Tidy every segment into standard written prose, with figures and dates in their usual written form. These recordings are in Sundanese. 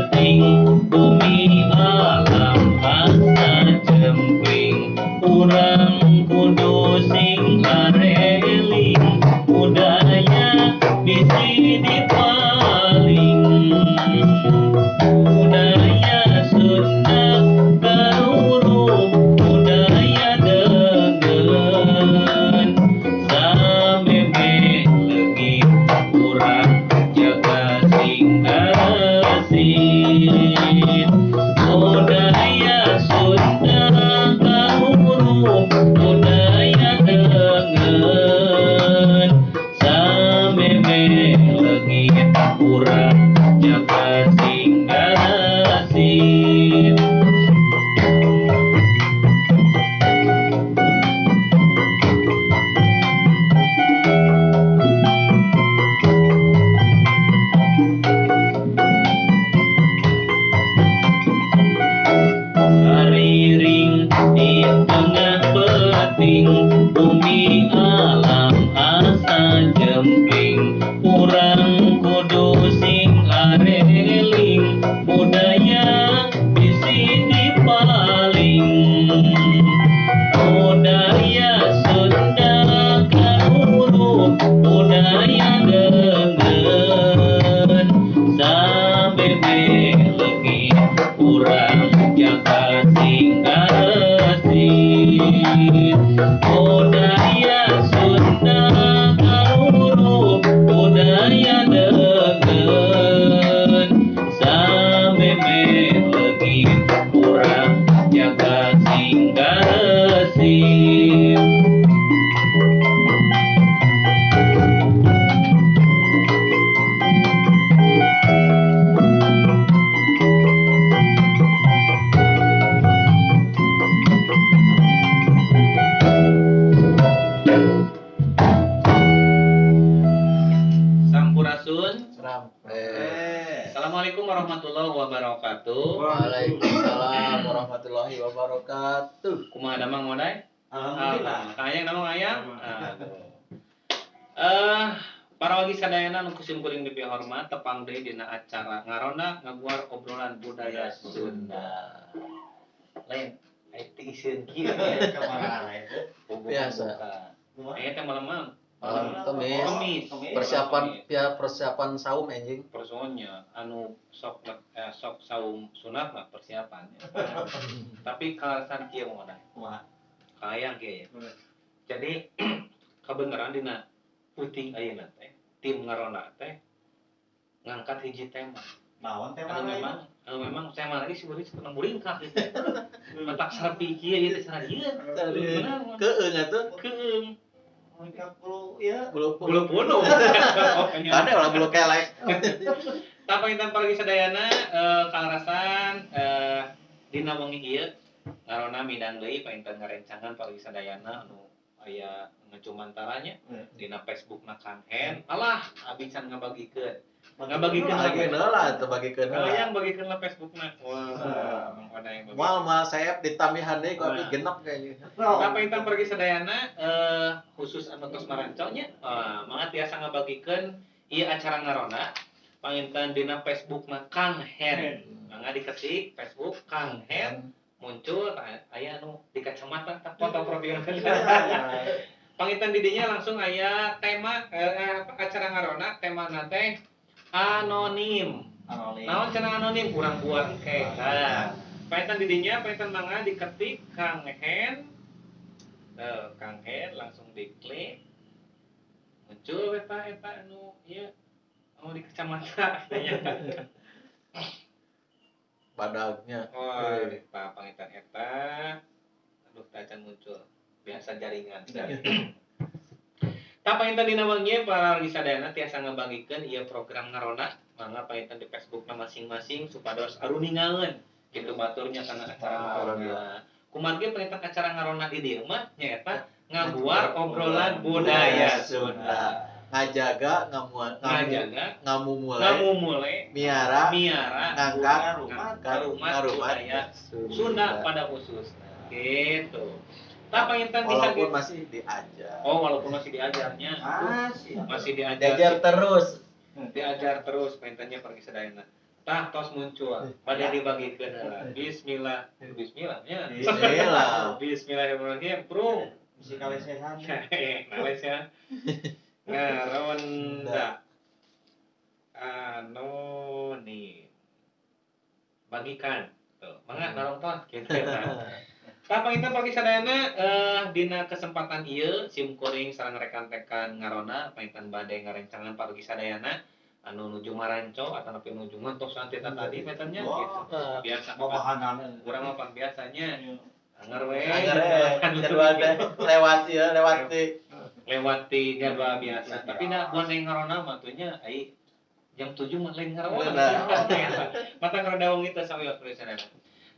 Peuting bumi alam asa jempling, urang kudu sing areling, budaya bisi dipaling. Budaya Sunda karuruh, budaya deungeun, samemeh leungit urang jaga sing garesit. Budaya Sunda karuruh, budaya deungeun, samemeh leungit urang jaga sing garesit. Hariring di tengah peuting bumi alam asa jempling, urang kudu sing areling, budaya bisi dipaling. Budaya Sunda karuruh, budaya deungeun, samemeh leungit urang jaga sing garesit. Budaya Sunda karuruh, budaya deungeun, samemeh leungit urang jaga sing garesit. Sampurasun. Rampes. Assalamualaikum warahmatullahi wabarakatuh. Waalaikumsalam warahmatullahi wabarakatuh. Kumaha damang modai? Alhamdulillah. Kayang damang ayang. Aduh. Para wargi sadayana nu ku sim kuring dipihormat, tepang deui dina acara Ngaronda Ngaguar Obrolan Budaya Sunda. Lain, aing teh iseun kieu ya. Kemana itu? Biasa. Aya teh malam-malam. Malam Kamis. Kamis. Persiapan ya, persiapan saum anjing. Personnya anu sok sok saum sunat mah persiapan. Tapi kalasan kieu mah mana? Kumaha? Kayang kieu ya. Jadi kebenaran dina puting ayeuna teh tim Ngaronda teh ngangkat hiji tema. Naon tema? Anu memang tema lagi sih beureus kena muringkak gitu. Matak sarpi kieu ieu teh cenah ieu. Bener. Keung atuh. Keung. Muringkak bulu ya. Bulu Bulu bunuh. Ada ulah bulu kelek. Tah panginten pargi sadayana kaleresan dina wengi ieu Ngaronda midang deui panginten ngarencangan pargi sadayana anu aya ngecumantaranya dina Facebookna Kang Hen. Alah, abi can ngabagikeun. Ngabagikeun Bagikeun heula atuh, bagikeun heula. Hayang bagikeun lah Facebookna. Wah, Mang Oda yang bagikeun. Moal moal sayap ditambihan deui ku abi Nah. genep kayaknya. Tah panginten pargi sadayana khusus anu tos maranco nya, mangga tiasa ngabagikeun ieu acara Ngaronda panginten dina Facebookna Kang Hen. Mangga diketik Facebook Kang Hen, muncul aya anu di kacamata tah foto profil. Panginten di dinya langsung aya tema acara Ngaronda temana teh anonim. Anonim. Naon cenah anonim kurang buat engke. Nah, panginten di dinya panginten mangga diketik Kang Hen. Kang Hen langsung diklik. Muncul eta eta anu ieu anu di kacamata nya. Badagnya. Wah, eta panginten eta. Aduh, teh acan muncul. Biasa jaringan. Tah panginten dina wengi para wargi sadayana tiasa ngabagikeun ieu program Ngaronda, mangga panginten di Facebookna masing-masing supados aruningaeun kitu baturnya kana acara Ngaronda. Kumargi panginten acara Ngaronda di dieu mah nyaeta ngaguar obrolan budaya Sunda. Ngajaga ngamuan ngamu Ngajaga ngamu mulai ngamumule miara miara ngangkat Ngarumat. ngarumat ngarumat budaya Sunda pada khususnya gitu. Tah panginten bisa walaupun masih diajar. Oh, walaupun masih diajarnya. Masih. Masih diajar. Diajar terus. Diajar terus pengennya pergi sedayana. Tah tos muncul. Bade dibagikeun heula. Bismillah. Bismillah nya. Bismillah. Bismillahirrahmanirrahim. Prung. Bisi kalesehan. Malaysia. Ngaronda. Anonim. Bagikan. Tuh, mangga narongton kitu eta. Tah panginten pagi sadayana dina kesempatan ieu sim kuring sareng rekan-rekan ngarona panginten bade ngarencangan pagi sadayana anu nuju maranco atanapi nuju ngentosan ti tadi metannya gitu. Biasa Babahanan. Urang mah pan biasanya anger we. Anger we, jadwal teh lewat ieu, lewat lewati jadwal biasa. Tapi da buan yang ngarona mah tuh nya ai jam 7 mah lain ngarona. Mata ngarona wengi teh sawios pagi sadayana.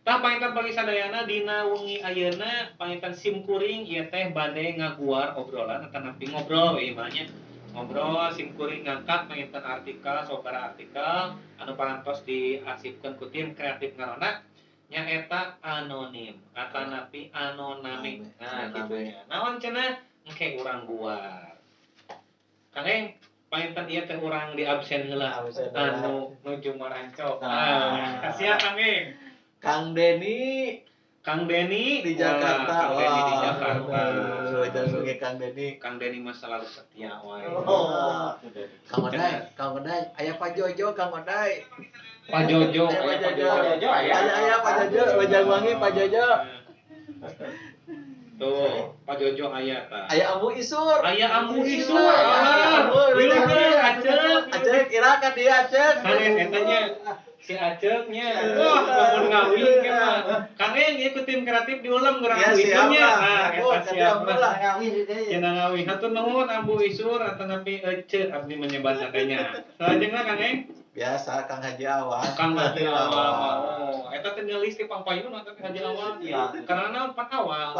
Tah panginten pagi sadayana dina wengi ayeuna panginten sim kuring ieu teh bade ngaguar obrolan atanapi ngobrol we mah nya. Ngobrol sim kuring ngangkat panginten artikel sabaraha artikel anu parantos diarsipkeun ku tim kreatif ngarona nyaeta anonim atanapi anoname. Nah kitu nya. Naon cenah engke urang guar. Kang Eng panginten ieu teh urang di absen heula anu nuju maranco. Ah, siap Kang Eng. Kang Deni. Kang Deni di Jakarta. Kang Deni di Jakarta. Wah, Kang Deni. Kang Deni mah selalu setia wae. Oh. Kang Odai, Kang Odai, aya Pak Jojo, Kang Odai. Pak Jojo, aya Pak Jojo. Aya Pak Jojo, Wajang Wangi Pak Jojo. Tuh, Pak Jojo aya ta. Aya Ambu Isur. Aya Ambu Isur. Ah, Acek. Acek ira ka dieu Acek. Sanes eta nya. Si Aceknya. Wah, lamun ngawin ke mah. Kang Eng ieu ku tim kreatif diulem urang Ambu Isurnya. Nah, eta siap lah. Ngawin deui. Cenah ngawin. Hatur nuhun Ambu Isur atanapi Ece abdi menyebat katanya. Salajengna Kang Eng. Biasa Kang Haji Awang. Kang Haji Awang. Oh, eta teh ngelis ti pangpayun eta teh Haji Awang. Karena naon pan awal.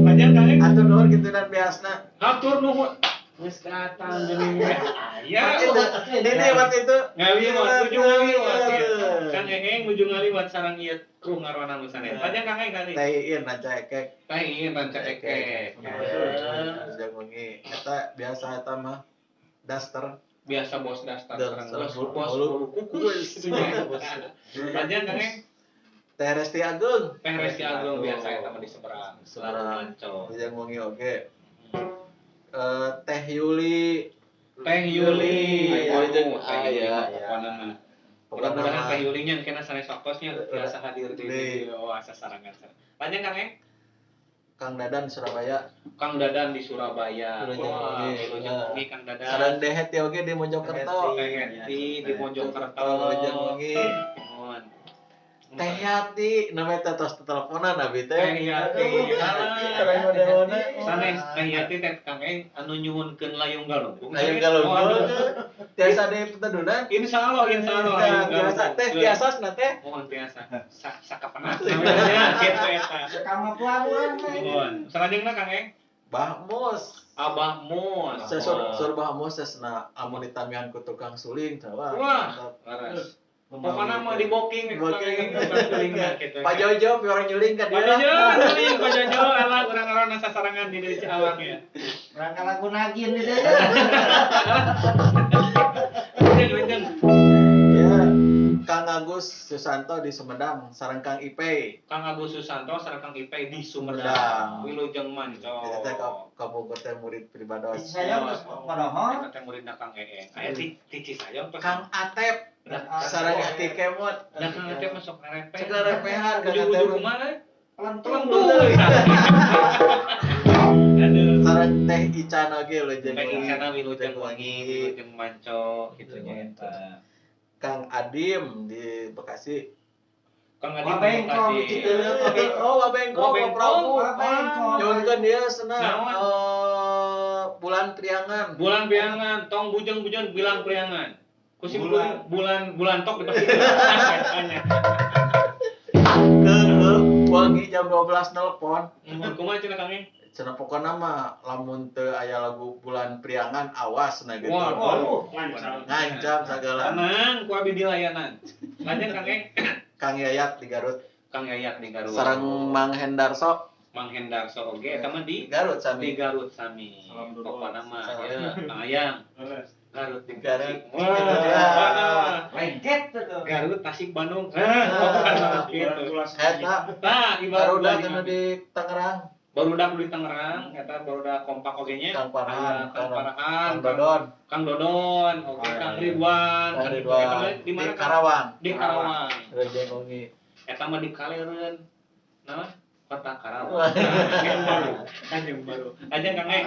Lajeng Kang Eng. Hatur nuhun kitu dan biasna. Hatur nuhun. Geus datang geuning. Aya. Ini waktu itu ngaliwat nuju ngaliwat. Kang Eng nuju ngaliwat sareng ieu kru ngarona nu sanes. Lajeng Kang Eng kali. Teh Iin Ranca Ekek. Teh Iin Ranca Ekek. Lajeng wengi. Eta biasa eta mah daster. Biasa bos daster sareng bos bolu kukus. Lajeng Kang Eng. Teh Resti Agung. Teh Resti Agung biasa eta mah di seberang. Seberang Manco. Lajeng wengi oge. Teh Yuli. Teh Yuli. Aya. Mudah-mudahan Teh Yulinya kena sanes waktosnya biasa hadir di wah sasarangan. Panjang Kang Eng? Kang Dadan Surabaya. Kang Dadan di Surabaya. Wah, wilujeng wengi Kang Dadan. Sareng Deheti oge di Mojokerto. Deheti di Mojokerto. Wilujeng wengi. Teh Yati, namanya teh tos teleponan abi teh. Teh Yati. Sanes Teh Yati teh Kang Eng anu nyuhunkeun layung galunggung. Layung galunggung. Tiasa deui petedunan. Insyaallah, insyaallah layung galunggung. Tiasa teh tiasa na teh. Mohon tiasa. Sakapenak namanya kitu eta. Sakamampuan urang teh. Mohon. Salajengna Kang Eng? Bah Mus. Abah Mus. Sur Bah Mus sesna amun ditamihan ku tukang suling tah. Wah, leres. Pokoknya mau di booking, Pak Jojo, orang nyuling kan dia. Pak Jojo, nyuling, Pak Jojo, alah urang-urang sasarangan di diri Ciawang ya. Urang kalagu nagin di dieu. Ya, Kang Agus Susanto di Sumedang, sareng Kang Ipe. Kang Agus Susanto sareng Kang Ipe di Sumedang. Wilujeng Manco. Eta teh ka Bogor teh murid pribados. Cisayong geus manohor. Eta teh muridna Kang Eeng. Aya di Cisayong Kang Atep. Sareng Ati Kemot. Da Kang Atep masuk ngarepe. Cek ngarepehan Kang Atep. Ujung-ujung kumaha? Pelentung. Aduh. Sareng Teh Ican oge wilujeng. Teh Ican wilujeng wangi, wilujeng manco kitu nya eta. Kang Adim di Bekasi. Kang Adim di Bekasi. Oh, Wabengkong, Prabu. Nyuhunkeun ieu cenah bulan Priangan. Bulan Priangan, tong bujeng-bujeng bilang Priangan. Kusim bulan tok dipasti. Ke wangi jam 12 nelpon. Kumaha cenah Kang Eng? Cenah pokona mah lamun teu aya lagu bulan Priangan awas nah gitu. Waduh, ngancam sagala. Tenang, ku abi dilayanan. Lanjut Kang Eng. Kang Yayat di Garut. Kang Yayat di Garut. Sareng Mang Hendarso. Mang Hendarso oge eta mah di Garut sami. Di Garut sami. Pokona mah ya Kang Ayang. Garut jeung Garut. Tasik. Wah, Lengket tuh. Garut, Tasik, Bandung. Nah, gitu. Eta Nah, ibarat barudak anu di Tangerang, barudak di Tangerang, eta barudak kompak oge nya. Kang Farhan, Kang Farhan, Kang Dodon, Kang Dodon, oke Kang Ridwan, Kang Ridwan Eta mah di mana di Karawang. Di Karawang. Rejeng Ungi. Eta mah di Kalereun. Nah, Kota Karawang. Nah, yang baru, kan yang baru. Aja Kang Eng.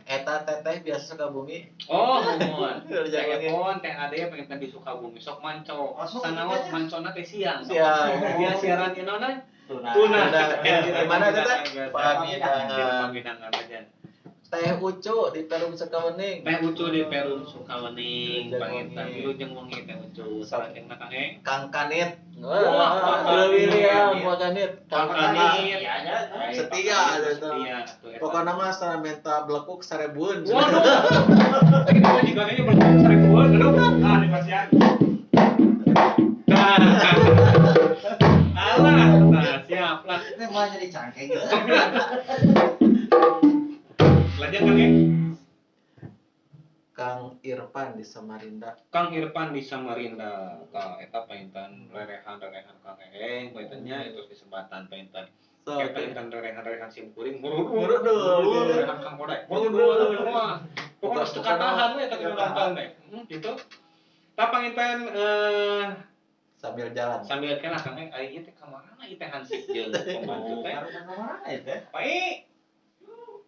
Eta teteh biasa Sukabumi. Oh, nuhun. Rejeng Teh Ungi. Epon, Teh Ade pengen di Sukabumi sok manco. Oh, sok Sanaos gitu mancona teh siang. Siang. Dia siaran ieu naon? Tuna. Tuna. Di mana teteh? Pamidangan. Pamidangan aja. Teh Ucu di Perum Sukawening. Teh Ucu di Perum Sukawening, Wilujeng panginten Wengi. Wilujeng Wengi Teh Ucu. Salajengna Kang Eng. Kang Kanit. Wah, Wah, William, Pak Kanit. Kang Kang Kanit. Kanit. Iya, ya. Setia ada tuh. Setia tuh. Eta. Pokoknya mah sana minta belekuk 1000-an. Waduh. Ini mah juga kayaknya belekuk 1000-an. Aduh, ah di pasian. Nah. Alah, nah, siap lah. Ini mau jadi cangkeng. Lanjut Kang Eng. Kang Irfan di Samarinda. Kang Irfan di Samarinda. Tah eta paintan rerehan-rerehan Kang Eng, paintannya itu disebatan paintan. So, Kayak paintan rerehan-rerehan sim kuring Murudul. Rerehan Kang Kodai. Murudul. Wah. Pokoknya geus teu katahan we eta teu nonton teh. Gitu. Tah panginten sambil jalan. sambil kena Kang Eng ari ieu teh kamarana ieu teh hansip jeung pembantu teh. Baru kemana itu? Pai.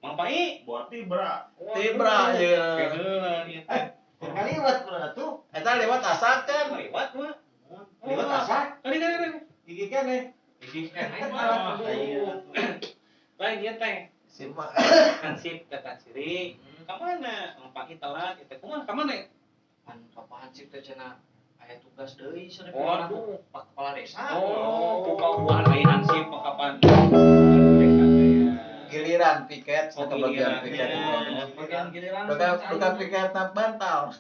Mang Pai. Buat tibra. Tibra ya. Keheula ieu teh. Kali lewat mana tuh? Eta lewat asak kan. Lewat mah. Lewat asak. Kali kali kali. Gigi kan nih. Gigi kan. Aduh. Lain ieu teh. Simak. Hansip teh siri. Ka mana? Mang Pai telat ieu teh. Kumaha ka mana? Pan Bapak Hansip teh cenah aya tugas deui cenah Waduh. Pak Kepala Desa. Oh, buka buahan lain hansip mah kapan? Giliran piket, Oh, kebagian giliran. piket. Ya. Bagian giliran. Buka piket nap bantal.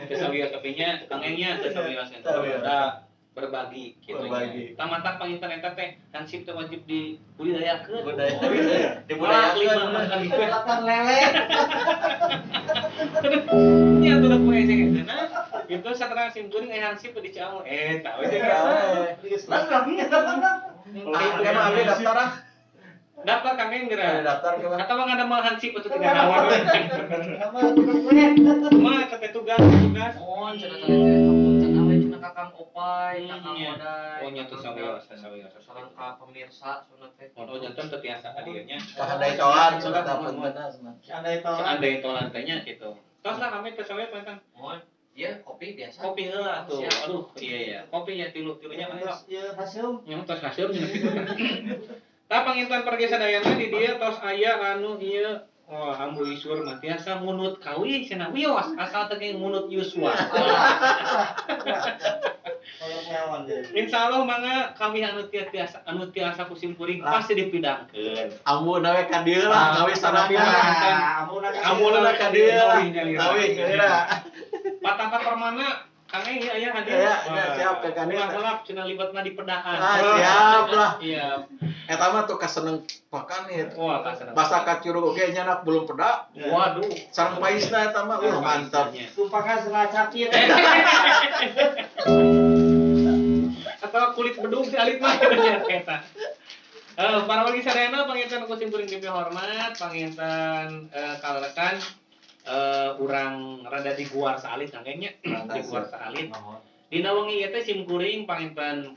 Kesawios kapinya, Kang Engnya kesawios eta Sawios. udah berbagi gitu Berbagi. nya. Tamatak panginten eta teh hansip teh wajib dibudidayakeun. Budaya. Wah, Dibudayakeun. lima kali. Kelihatan lele. Nya atuh da poe sing eta Gitu saterang sim kuring aya hansip di Ciamu. Eta we jeung Ah, emang abdi daftar ah. Daftar Kang Eng Ada geura. daftar ke mana? Atau mah ngadamel hansip atuh tidak naon. Sama tukang kue. Mah teh tugas tugas. Oh, cenah tadi teh hapunten we cenah ka Kang Opai, ka Kang Iya. Odai. Oh nya tuh sawios, sawios. Sareng ka pemirsa sunat teh. Oh jantan teu tiasa ka dieu nya. Kahandai tolan sudah puntenna cenah. Seandainya tolak. Seandainya tolan teh nya gitu. Tos lah kami teh sawios pantan. Oh, iya kopi biasa. Kopi heula tuh. Siap. Aduh, iya iya. Kopi nya tilu-tilunya mah heula. Iya, hasil. Nya tos hasil nya kitu. Tah panginten pergi sadayana di dieu tos aya anu ieu. Wah, ambu isur mah tiasa ngunut kawih cenah wios asal teh ngunut yuswa. Kalau nyawan deh. Insyaallah mangga kami anu tiasa anu tiasa ku simkuring pasti dipidangkeun. Ambuna we ka dieu lah, kawih sorangan. Ambuna ka dieu lah. Kawih nyalira. Patata permana Kang Eng ieu aya hadir. Ya, ya, siap, Kang Eng. Ulah gelap cenah libatna di pedaan. Ah, siap lah. Iya. Eta mah tuh kaseneng pakan ieu. Wah, kaseneng. Basa ka curug oge nyanak belum peda. Waduh. Sareng paisna eta mah mantap. Tumpakan setengah capit. Atau kulit bedung si alit mah gitu nya eta. Para wargi sadayana panginten ku simkuring demi hormat, panginten kaleresan urang rada diguar saalit Kang Eng nya. Diguar saalit. Dina wengi ieu teh simkuring panginten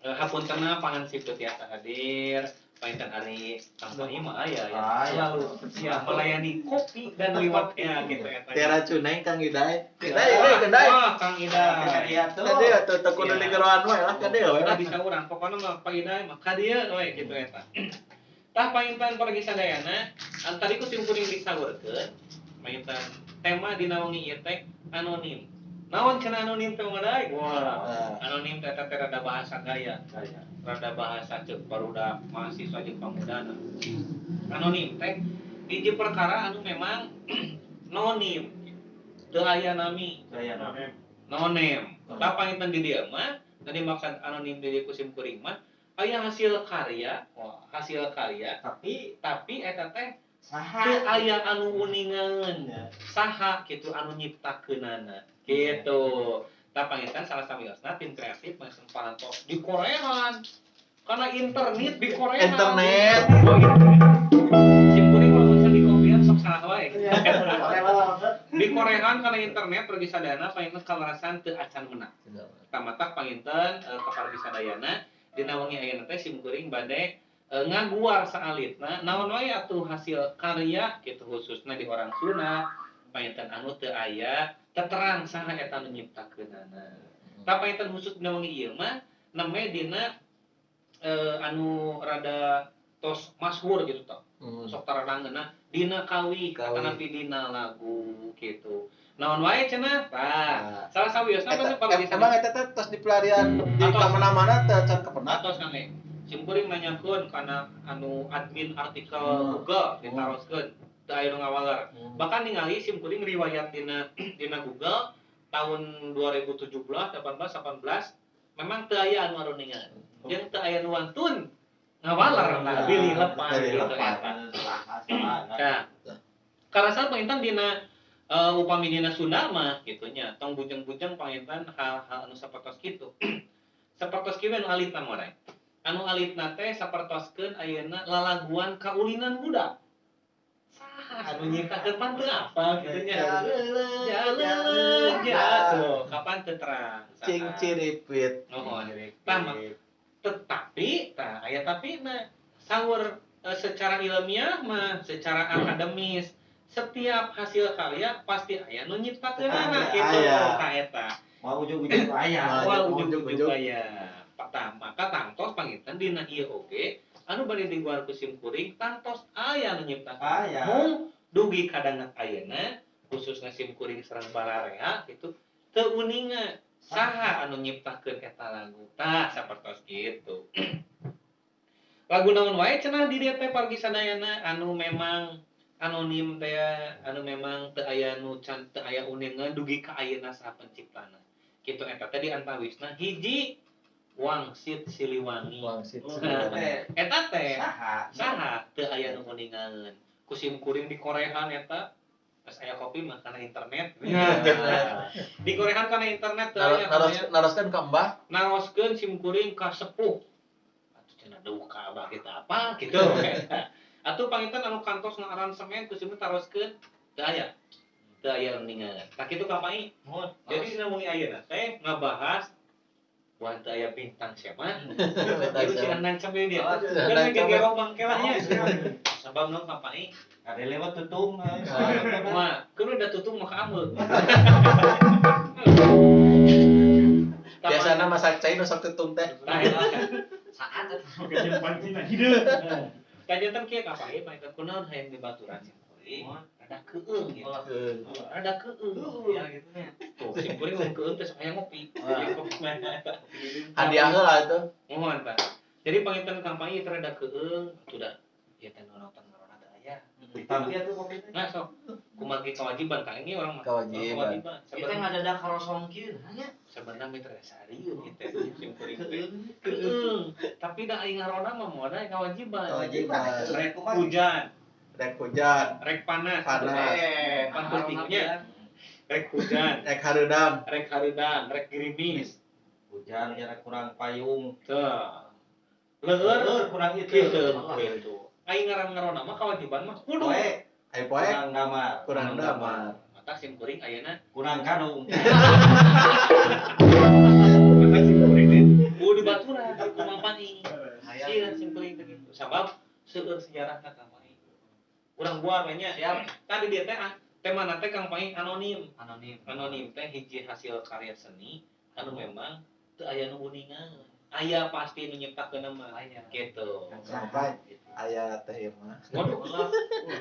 hapuntenna pangansip teu tiasa hadir, panginten ari Kang Fahmi mah aya ya. Selalu siap melayani kopi dan liwatnya gitu eta. Tiara cuneng Kang Idai. Idai, Idai, Idai. Wah, Kang Idai. Iya tuh. Ka dieu tuh teu kudu digeroan we lah ka dieu we Udah lah. bisa urang pokoknya mah Pak Idai mah ka dieu we gitu eta. Tah panginten pergi sadayana, tadi ku simkuring disaurkeun, panginten tema dina wengi ieu teh anonim. Naon cenah anonim teh Mang? Wah, anonim teh eta teh rada bahasa gaya, rada bahasa ceuk barudak mahasiswa jeung pamudana. Anonim teh hiji perkara anu memang nonim. Teu aya nami. Nonem. Tah panginten di dieu mah, tadi maksud anonim di dieu ku simkuring mah aya hasil karya, wah, hasil karya Tapi tapi eta teh Saha? Teu aya anu uningaeun. Saha kitu anu nyiptakeunana. Gitu. Tah panginten salah sawiosna tim kreatif langsung parantos di Korean. Karena internet di Korea. Internet. Oh, internet. Sim kuring kalau misalnya di kopian sok salah wae. Di Korean karena internet pergi sadana panginten kalarasan teu acan menang. Tamatak panginten ka sadayana dina wengi ayeuna teh sim kuring bade ngaguar saalitna naon wae atuh hasil karya kitu khususna di orang Sunda panginten anu teu aya teterang saha eta nu nyiptakeunana. Tah panginten khusus dina wengi ieu mah neme dina anu rada tos masyhur gitu toh. Sok tararangeunna dina kawih atanapi dina lagu gitu. Naon wae cenah? Tah, salah sawiosna pasti para emang eta teh tos dipelarian di kamana-mana teh can kepenak. Atos kang sim kuring nanyakeun kana anu admin artikel Google ditaroskeun teu aya nu ngawaler. Bahkan ningali sim kuring riwayat dina dina Google tahun 2017, 18, 18 memang teu aya anu aruningan. Jeung teu aya nu wantun ngawaler nah bilih lepas gitu eta. Nah, karasan panginten dina upami dina Sunda mah kitu nya tong bujeng-bujeng panginten hal-hal anu sapertos kitu. Sapertos kieu anu alitna moray. Anu alitna teh sapertoskeun ayeuna lalaguan kaulinan budak. Saha anu nyiptakeun pan teu apal kitu nya. Jaleuleuk jatuh kapan teu terang. Cing ciripit. Nuhun. Tah tetapi tah aya tapina saur secara ilmiah mah secara akademis setiap hasil karya pasti aya nu nyiptakeunana kitu ka eta. Moal ujug-ujug aya. Moal ujug-ujug aya. Tah maka tangtos panginten dina ieu oge anu bade diguar ku sim kuring tangtos aya nu nyiptakeun. Aya. Mung dugi kadangat ayeuna khususna sim kuring sareng balarea kitu teu uninga saha anu nyiptakeun eta lagu. Tah sapertos kitu. Lagu naon wae cenah di dieu teh pargi sadayana anu memang anonim teh anu memang teu aya nu can teu aya uninga dugi ka ayeuna saha penciptana. Kitu eta teh di antawisna hiji Wangsit Siliwangi. Wangsit Siliwangi. Eta teh saha? Saha teu aya nu uningaeun. Ku sim kuring di Korean eta pas aya kopi mah kana internet. Di Korean kana internet teu aya. Naroskeun ka Mbah? Naroskeun sim kuring ka sepuh. Atuh cenah duh ka abah kita apa kitu. Atuh panginten anu kantos ngaaransemen ku sim taroskeun teu aya. Teu aya nu ningaeun. Tah kitu ka Pai. Jadi dina wengi ayeuna teh ngabahas wah teu aya bintang siapa? Itu si Anan sampe dia. Dan gegero bangkelahnya. Sabab naon ka Pai? Ada lewat tutung. Wah, kudu udah tutung mah kaameu. Biasana masak cai nu sok tutung teh. Saat atuh. Kecil pancina hideung. Kajanten kieu ka Pai, panginten kunaon hayang dibaturan sim kuring? Rada keung gitu. Rada keung ya gitu nya. Tuh, sim kuring ngomong keung teh sok hayang ngopi. Hadiah heula atuh. Mohon, Pak. Jadi panginten Kang Pai teh rada keung atuh da ieu teh nonton ngarona teh aya. Ditampi atuh kopi teh. Nah, sok kumargi kewajiban Kang ini orang mah. Kewajiban. Ieu teh ngadadak karosong kieu nya. Sebenarnya mitra sarieu gitu sim kuring teh. Keung. Tapi da aing ngarona mah moal da kewajiban. Kewajiban. Rek hujan. Rek hujan, rek panas, panas. Pan pentingnya rek hujan, rek hareudang, rek hareudang, rek gerimis. Hujan kira kurang payung. Tah. Leueur kurang itu. Gitu. Aing ngaran-ngarona mah kewajiban mah kudu. Ai poe kurang damar, kurang damar. Mata sim kuring ayeuna kurang kadung. Mata sim kuring teh kudu dibaturan kumaha pani. Sieun sim kuring teh kitu. Sabab seueur sejarahna Kang Pai. Urang buang we nya. Siap. Tadi dia teh tema teh Kang Pai anonim. Anonim. Anonim teh hiji hasil karya seni anu memang teu aya nu uningan. Aya pasti nu nyiptakeun mah. Gitu. Sampai aya teh ieu mah. Waduh.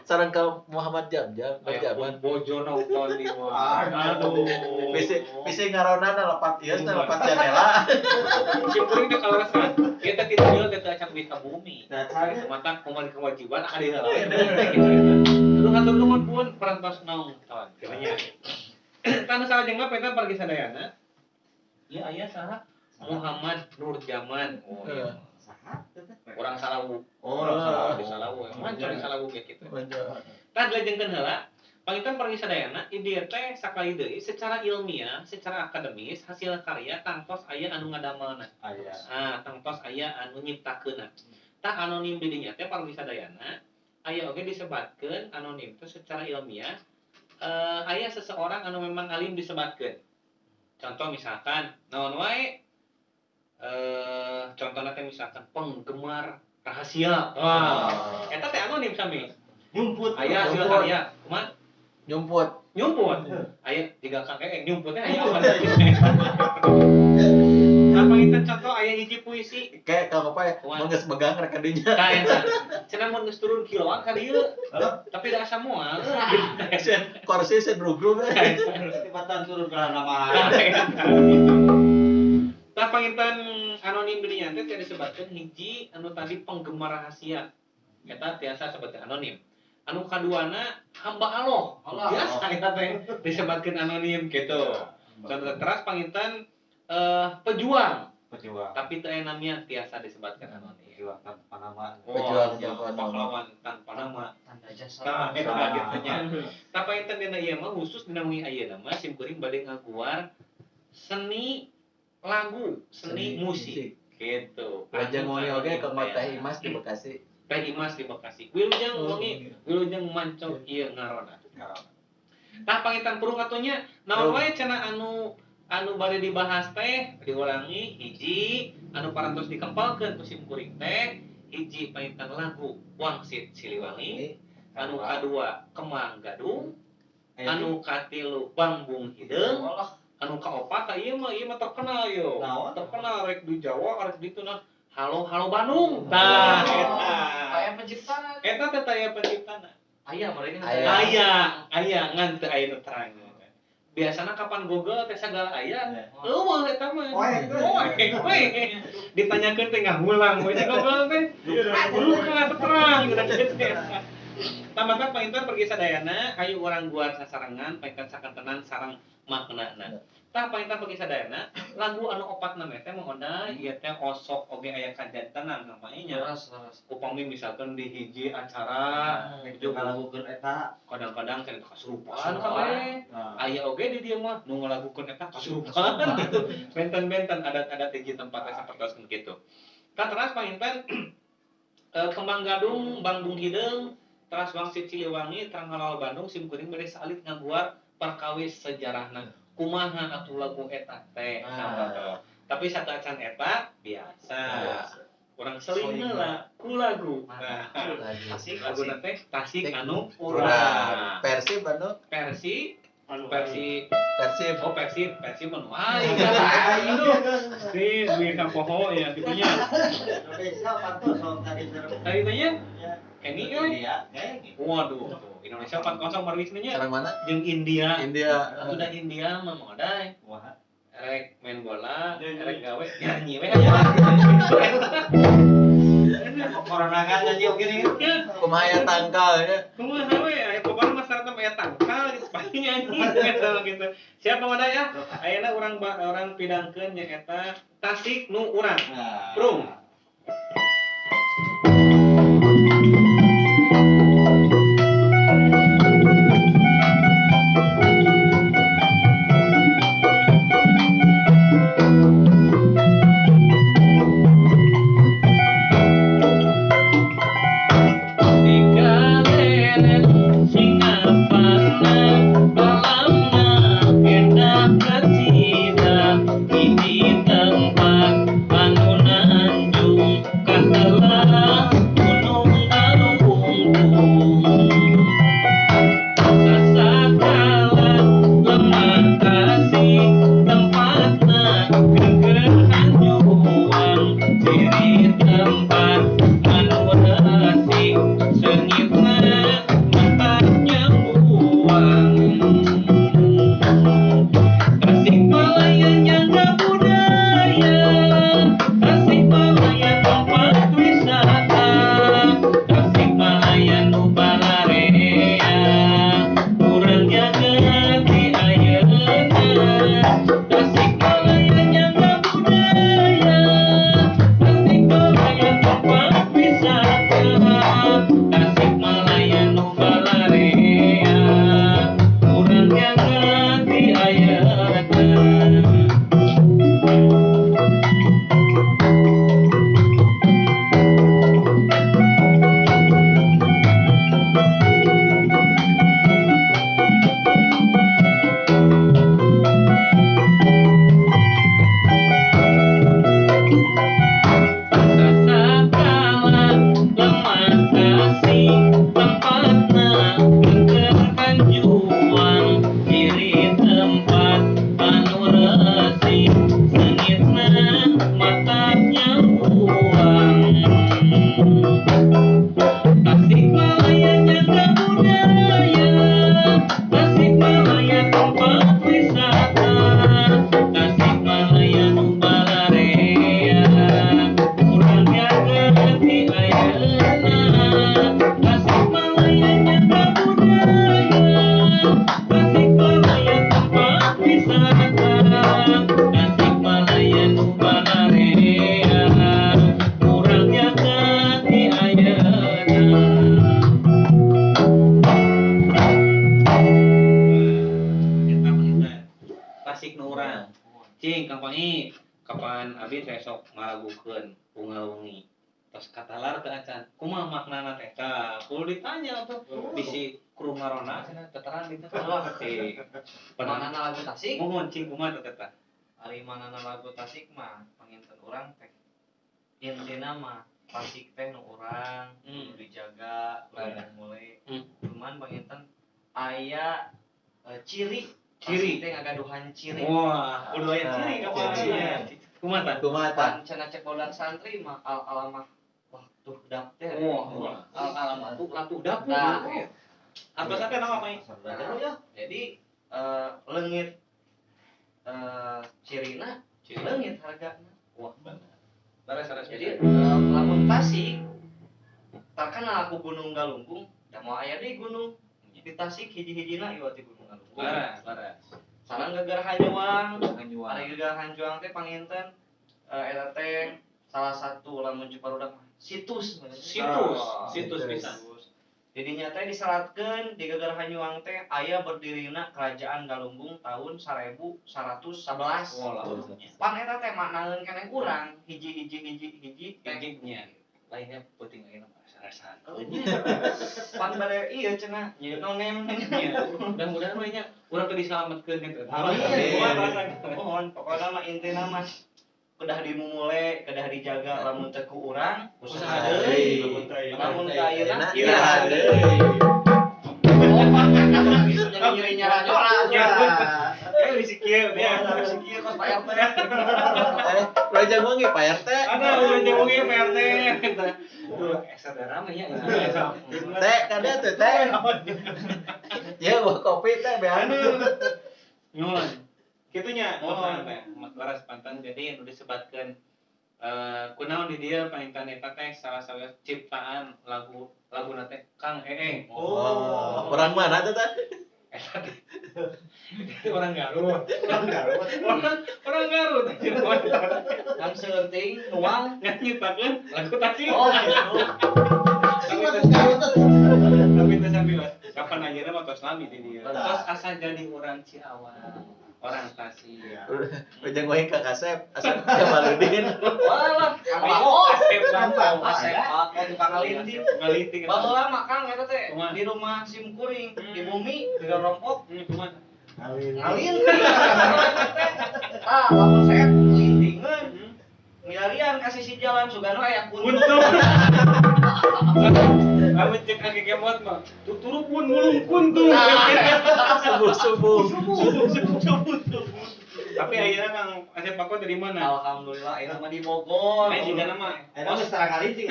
Sareng ka Muhammad Jam-Jam, Jaman bojona utoni mah. Aduh. Bisi bisi ngaronana lepat ieu teh lepat jandela. Sim kuring teh kaleresan. Ieu teh titu ieu teh acan duit ka bumi. Nah, Mata kumaha kewajiban aka diheula. Gitu. Aduh hatur nuhun pun parantos naung kawan. Kiranya. Tanu salajengna peta pergi sadayana. Ieu aya saha? Muhammad Nurjaman. Oh, iya. Saha teh? Urang Salawu. Oh, urang Salawu. Di Salawu. Manco di Salawu ge kitu. Tah dilajengkeun heula, panginten pergi sadayana ieu teh sakali deui secara ilmiah, secara akademis hasil karya tangtos aya anu ngadamelna. Aya. Ah, tangtos aya anu nyiptakeunna. Tah anonim di dinya teh pargi sadayana aya oge disebatkeun anonim teh secara ilmiah aya seseorang anu memang alim disebatkeun. Contoh misalkan naon wae contohna teh misalkan penggemar rahasia. Wah, eta teh anonim sami. Nyumput. Aya hasil karya. Kumaha? Nyumput. Nyumput. Aya tiga kakek nyumputnya aya apa? Nah, panginten contoh aya hiji puisi. Kayak kalau apa ya, mun geus megang rek ka dinya. Tah eta. Cenah mun geus turun kiloan ka dieu. Tapi da asa moal. Kursi sen rugrug. Tibatan turun ka nama. Tah panginten anonim di dinya teh disebatkeun hiji anu tadi penggemar rahasia. Eta tiasa sebatkeun anonim. Anu kaduana hamba Allah. Biasa eta teh disebatkeun anonim gitu. Contoh teras panginten pejuang. Pejuang. Tapi teu aya namanya tiasa disebatkeun anonim. Pejuang tanpa nama. Pejuang tanpa nama. Pahlawan tanpa nama. Tanda jasa. Tah eta gitu nya. Tah panginten dina ieu mah khusus dina wengi ayeuna mah sim kuring bade ngaguar seni lagu, seni musik gitu. Wilujeng wengi oge ka Teh Imas di Bekasi. Teh Imas di Bekasi. Wilujeng wengi, wilujeng mancong ieu ngarona. Tah panginten purung atuh nya naon wae cenah anu anu bade dibahas teh diulangi hiji anu parantos dikempalkeun ku sim kuring teh hiji panginten lagu Wangsit Siliwangi, anu kadua Kemang Gadung, anu katilu Bangbung Hideung, anu kaopat ieu mah terkenal yo. Terkenal rek di Jawa rek di ditu nah. Halo Halo Bandung. Tah eta. Aya penciptana. Eta teh aya penciptana. Aya mereka aya, aya ngan teu aya nu terang. Biasana kapan Google teh sagala aya. Eueuh eta mah. Poe we. Ditanyakeun teh ngahulang we Google teh. Luka terang gitu. Tambahkan panginten pergi sadayana hayu urang guar sasarengan panginten sakantenan sareng maknana. Tah panginten pergi sadayana lagu anu opatna teh mah ieu teh osok oge aya kajantenan namanya. Upami misalkan di hiji acara juga ngalagukeun eta kadang-kadang cenah kasurupan kabeh. Aya oge di dieu mah nu ngalagukeun eta kasurupan gitu. Benten-benten adat-adat hiji tempat teh sapertos kitu. Tah teras panginten Kembang Gadung, Bangbung Hideung, teras Wangsit Siliwangi, terang Halo Bandung sim kuring bade salit ngaguar perkawis sejarahna. Kumaha atuh lagu eta teh. Tapi satu acan eta biasa. Urang seling heula ku lagu. Nah, Tasik laguna teh Tasik anu urang. Persib anu Persi Persib Persib. Oh Persib, Persib mah aing. Aduh. Si duit poho ya gitunya. Indonesia 4-0 tadi. Tadi tanya Kenny euy. India. Waduh, Indonesia 4-0 marwisna nya. Sareng mana? Jeung India. India. Udah India mah modai. Wah. Rek main bola, rek gawe nyanyi we. Corona kan nyanyi oge nih. Kumaha aya tangkal nya. Kumaha we aya pokona masyarakat mah aya tangkal gitu pasti nyanyi gitu gitu. Siapa modai ya? Ayeuna urang pidangkeun nyaeta Tasik nu urang. Prung. Tempat bangunan jung Cing Kang Pai, kapan abi teh sok ngalagukeun unggal wengi. Tos katalar teu acan. Kumaha maknana teh? Tah, kudu ditanya tuh. Bisi kru ngarona cenah teteran ditu. Teh. Manana lagu Tasik? Mohon cing kumaha teh eta? Ari manana lagu Tasik mah panginten urang teh. Intina mah Tasik teh nu urang kudu dijaga, kudu mulai. Cuman panginten aya ciri. Ciri. Tasik teh ngagaduhan ciri. Wah, kudu aya ciri kapan? Kumaha tah? Kumaha tah? Pan cenah cek barudak santri mah al alamah waktu dapter. Wah, al alamah tuh latuh dapur. Nah, Apa teh nama Pai? Nah, jadi leungit cirina, leungit hargana. Wah, bener. Laras. Jadi lamun Tasik terkenal ku Gunung Galunggung, da moal aya deui gunung di Tasik hiji-hijina ieu ti Gunung Galunggung. Laras. Sareng geger Hanjuang, ari geger Hanjuang teh panginten eta teh salah satu lamun barudak mah situs. Situs pisan. Jadinya teh diseratkeun di Geger Hanjuang teh aya berdirina Kerajaan Galunggung tahun 1111. Wah, pan eta teh maknaeun keneh urang hiji-hiji hiji-hiji teh nya. Lainnya penting ayeuna mah rasa. Pan bade ieu cenah nonem. Mudah-mudahan we nya urang teh disalametkeun gitu. Amin. Mohon pokona mah intina mah kedah dimumule, kedah dijaga lamun teu ku urang usaha deui. Lamun teu ayeuna iraha deui. Jadi nyeri nyara-nyora. Eh bisi kieu ya. Bisi kieu kos Pak RT. Raja wengi Pak RT. Ada raja wengi Pak RT. Tuh esa rame nya. Teh kada teh teh. Ya bawa kopi teh bean. Nyuwun. Kitunya, mohon teh, laras pantan jadi nu disebatkeun kunaon di dieu panginten eta teh salah satu ciptaan lagu laguna teh Kang Eeng. Oh, orang mana teh teh? Eta teh. Orang Garut. Orang Garut. Orang Garut. Kang seuting nuang nyiptakeun lagu Tasik. Oh, gitu. Tapi teh sampai kapan ayeuna mah tos lami di dieu. Tos asa jadi urang Ciawang. Orang Tasik. Ujang wae ka Kasep, Asep Jamaludin. Walah, Asep Bako. Asep Bako tukang ngalinting. Ngalinting. Baheula mah Kang eta teh di rumah sim kuring, di bumi, di rompok. Kumaha? Ngalinting. Tah, lamun saya ngelintingeun. Milarian ka sisi jalan sugano aya kuntung. Lamun cek kaki kemot mah, tuturupun mulung kuntung. Subuh-subuh. Subuh. Tapi ayeuna Kang Asep Bako dari mana? Alhamdulillah ayeuna mah di Bogor. Ayeuna sigana mah. Ayeuna mah setara ngalinting.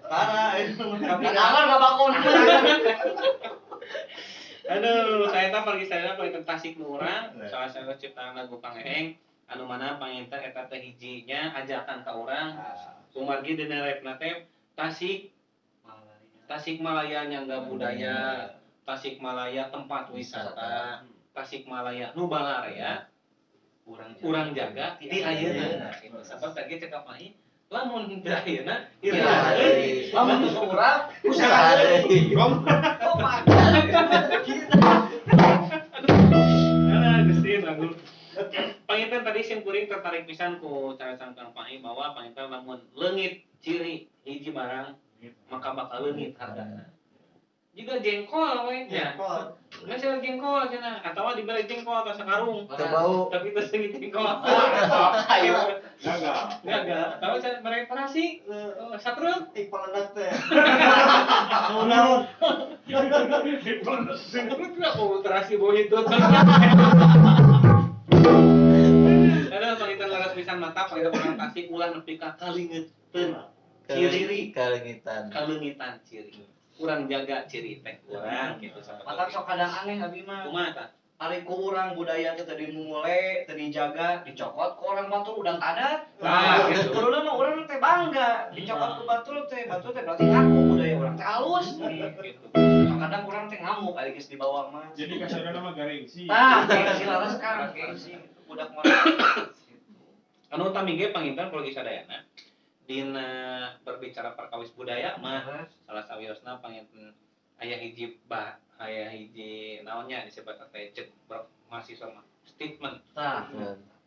Parah ayeuna. Tapi aman ka Bako. Aduh, saya tah pergi saya paling Tasik nu urang, salah satu ciptaan lagu Kang Eeng anu mana panginten eta teh hijinya ajakan ka urang. Kumargi dina repna teh Tasik Tasikmalaya nyangga budaya, Tasikmalaya tempat wisata, Tasikmalaya nu balarea urang jaga ti ayeuna. Sabab tadi cek Pai, lamun teu ayeuna iraha deui. Lamun teu urang usaha deui. Oh, Pak. Alah, Gusti lagu. Panginten tadi sim kuring tertarik pisan ku cara Kang Pai bahwa panginten lamun leungit ciri hiji barang maka bakal leungit hargana. Juga jengkol we nya. Jengkol. Ngan jengkol cenah atawa dibere jengkol atau sakarung. Teu bau. Tapi teu seungit jengkol. Ayo. Gagal. Gagal. Atawa cenah mere terasi satruk Ipalenet teh. Naon-naon. Satruk lah bau terasi bau hitut. Aduh, panginten laras pisan mantap panginten urang Tasik ulah nepi ka kalingeteun ciri kalengitan. Kalengitan ciri. Urang jaga ciri teh urang gitu sama. Mata sok kadang aneh abi mah. Kumaha tah? Ari ku urang budaya teh teu dimumule, teu dijaga, dicokot ku orang batur udang adat. Nah, gitu. Kuduna mah urang teh bangga, dicokot ku batur teh berarti ngaku budaya urang teh halus. Gitu. Kadang urang teh ngamuk ari geus dibawa mah. Jadi kasadana mah garingsi. Tah, gengsi laras Kang, gengsi. Budak mah. Anu utami ge panginten kalau sadayana dina berbicara perkawis budaya mah salah sawiosna panginten aya hiji bah aya hiji naonnya disebut teh cek mahasiswa mah statement. Tah,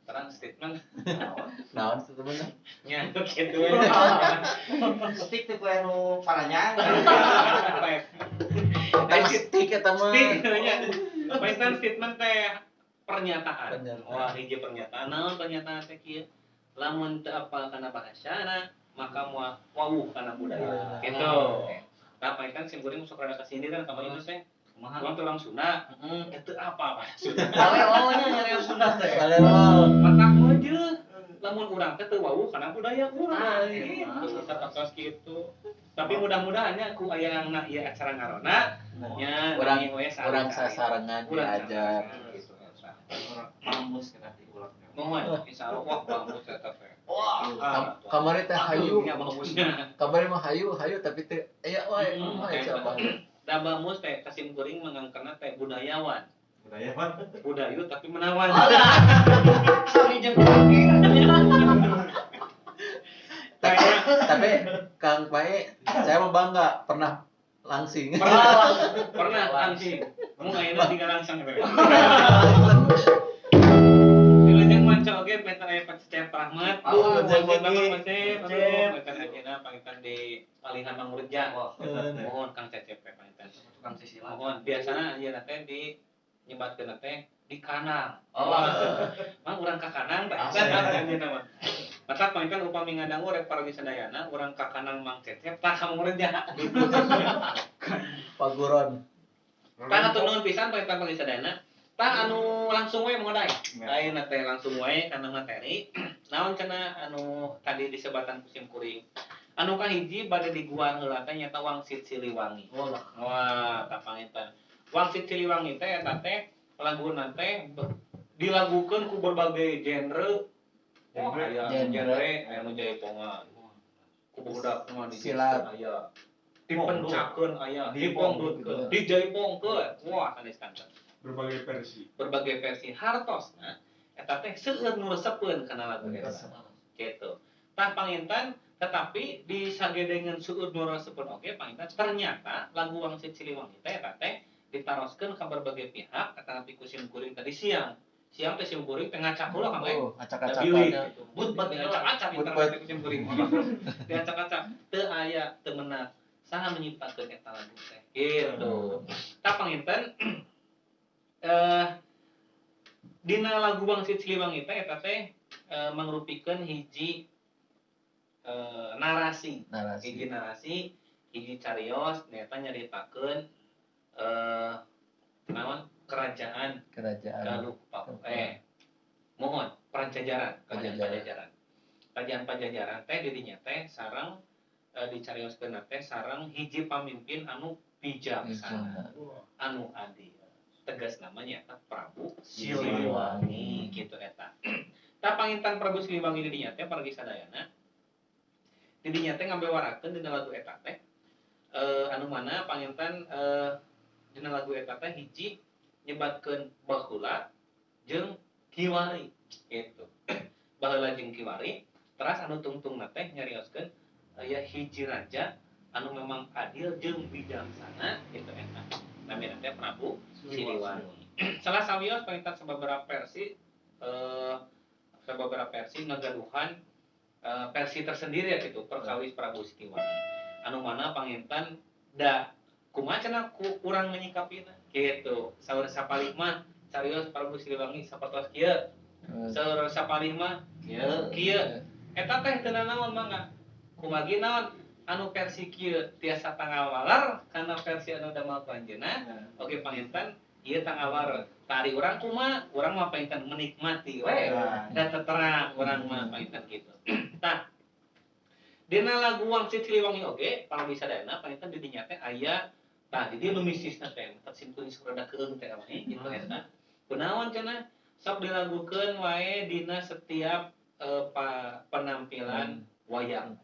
terang statement. Naon statementna? Nya kitu we. Stick teh kue nu paranyang. Eta mah stick eta mah. Stick nya. Panginten statement teh pernyataan. Wah, hiji pernyataan. Naon pernyataan teh kieu? Lamun teu apal kana bahasana, maka moal wawuh kana budaya. Gitu. Nah, panginten sim kuring sok rada kasindiran ka ieu teh. Urang teh urang Sunda, itu apa Sunda? Balewolnya nyari Sunda teh. Balewol. Matak meujeuh. Lamun urang teh teu wawuh kana budaya urang. Gitu, sapertos kitu. Tapi mudah-mudahan nya ku ayangna ieu acara ngarona nya urang sasarengan diajar gitu eta. Bamus kena diulang. Mohon insyaallah wah bamus eta teh. Wah, kamari teh hayu. Kamari mah hayu hayu tapi teu aya wae kumaha coba. Da bamus teh kasim kuring mangangkeuna teh budayawan. Budayawan. Budayu tapi menawan. Sami jeung kaki. Tapi Kang Pae, saya mah bangga pernah langsing. Pernah langsing. Mun ayeuna tinggal langsung teh. Dilajeng manca oge peter aya Pak Cecep Rahmat. Bang Cecep, peter ayeuna panginten di Palihan Mangurja. Mohon Kang Cecep panginten. Tukang sisila. Mohon biasana ayeuna teh di nyebatkeun teh di kanang. Oh. Mang urang ka kanang teh. Ayeuna mah. Matak panginten upami ngadangu rek paragi sadayana urang ka kanang Mang Cecep tah ka Mangurja. Paguron. Tah hatur nuhun pisan panginten paragi sadayana. Tah anu langsung we modai. Ayeuna teh langsung we kana materi. Naon cenah anu tadi disebatan ku sim kuring. Anu kahiji bade diguar heula teh nyaeta Wangsit Siliwangi. Wah, tah panginten. Wangsit Siliwangi teh eta teh laguna teh dilagukeun ku berbagai genre. Wah, aya genre aya nu jaipongan. Ku budak mah silat aya. Dipencakeun aya, dipongdutkeun, dijaipongkeun. Wah, sanes kanten. Berbagai versi. Berbagai versi hartosna eta teh seueur nu resepeun kana lagu eta. Gitu. Tah panginten tetapi disagedengeun seueur nu resepeun oge panginten ternyata lagu Wangsit Siliwangi teh eta teh ditaroskeun ka berbagai pihak katanapi ku sim kuring tadi siang. Siang teh sim kuring teh ngacak heula Kang Oh, ngacak-acakannya. But bat ngacak-acak internet ku sim kuring. Diacak-acak teu aya teu menak. Saha menyiptakeun eta lagu teh. Gitu. Tah panginten dina lagu Wangsit Siliwangi teh eta teh mangrupikeun hiji narasi. Hiji narasi, hiji carios nyaeta nyaritakeun naon kerajaan Galuh mohon Pajajaran, kerajaan Pajajaran. Kerajaan Pajajaran teh didinya teh sareng dicarioskeun teh sareng hiji pamimpin anu bijaksana, anu adil. Tegas namanya eta Prabu Siliwangi gitu eta. Tah panginten Prabu Siliwangi didinya teh paragi sadayana. Didinya teh ngabewarakeun dina lagu eta teh anu mana panginten dina lagu eta teh hiji nyebatkeun baheula jeung kiwari gitu. Baheula jeung kiwari teras anu tungtungna teh nyarioskeun aya hiji raja anu memang adil jeung bijaksana gitu eta. Namina teh Prabu Siliwangi. Salah sawios panginten sababaraha versi ngagaduhan versi tersendiri ya gitu perkawis Prabu Siliwangi. Anu mana panginten da kumaha cenah ku urang menyikapina gitu. Saur sapalih mah carios Prabu Siliwangi sapertos kieu. Saur sapalih mah kieu. Eta teh teu nanaon mangga. Kumagi naon anu versi kieu tiasa tangawalar kana versi anu damel ku anjeunna. Oke panginten ieu tangawar. Tari urang kumaha? Urang mah panginten menikmati we. Da teterang urang mah panginten kitu. Tah dina lagu Wangsit Siliwangi oge paragi sadayana panginten di dinya teh aya tah di dieu nu mistisna teh matak sim kuring sok rada keung teh wae kitu eta. Kunaon cenah sok dilagukeun wae dina setiap penampilan wayang.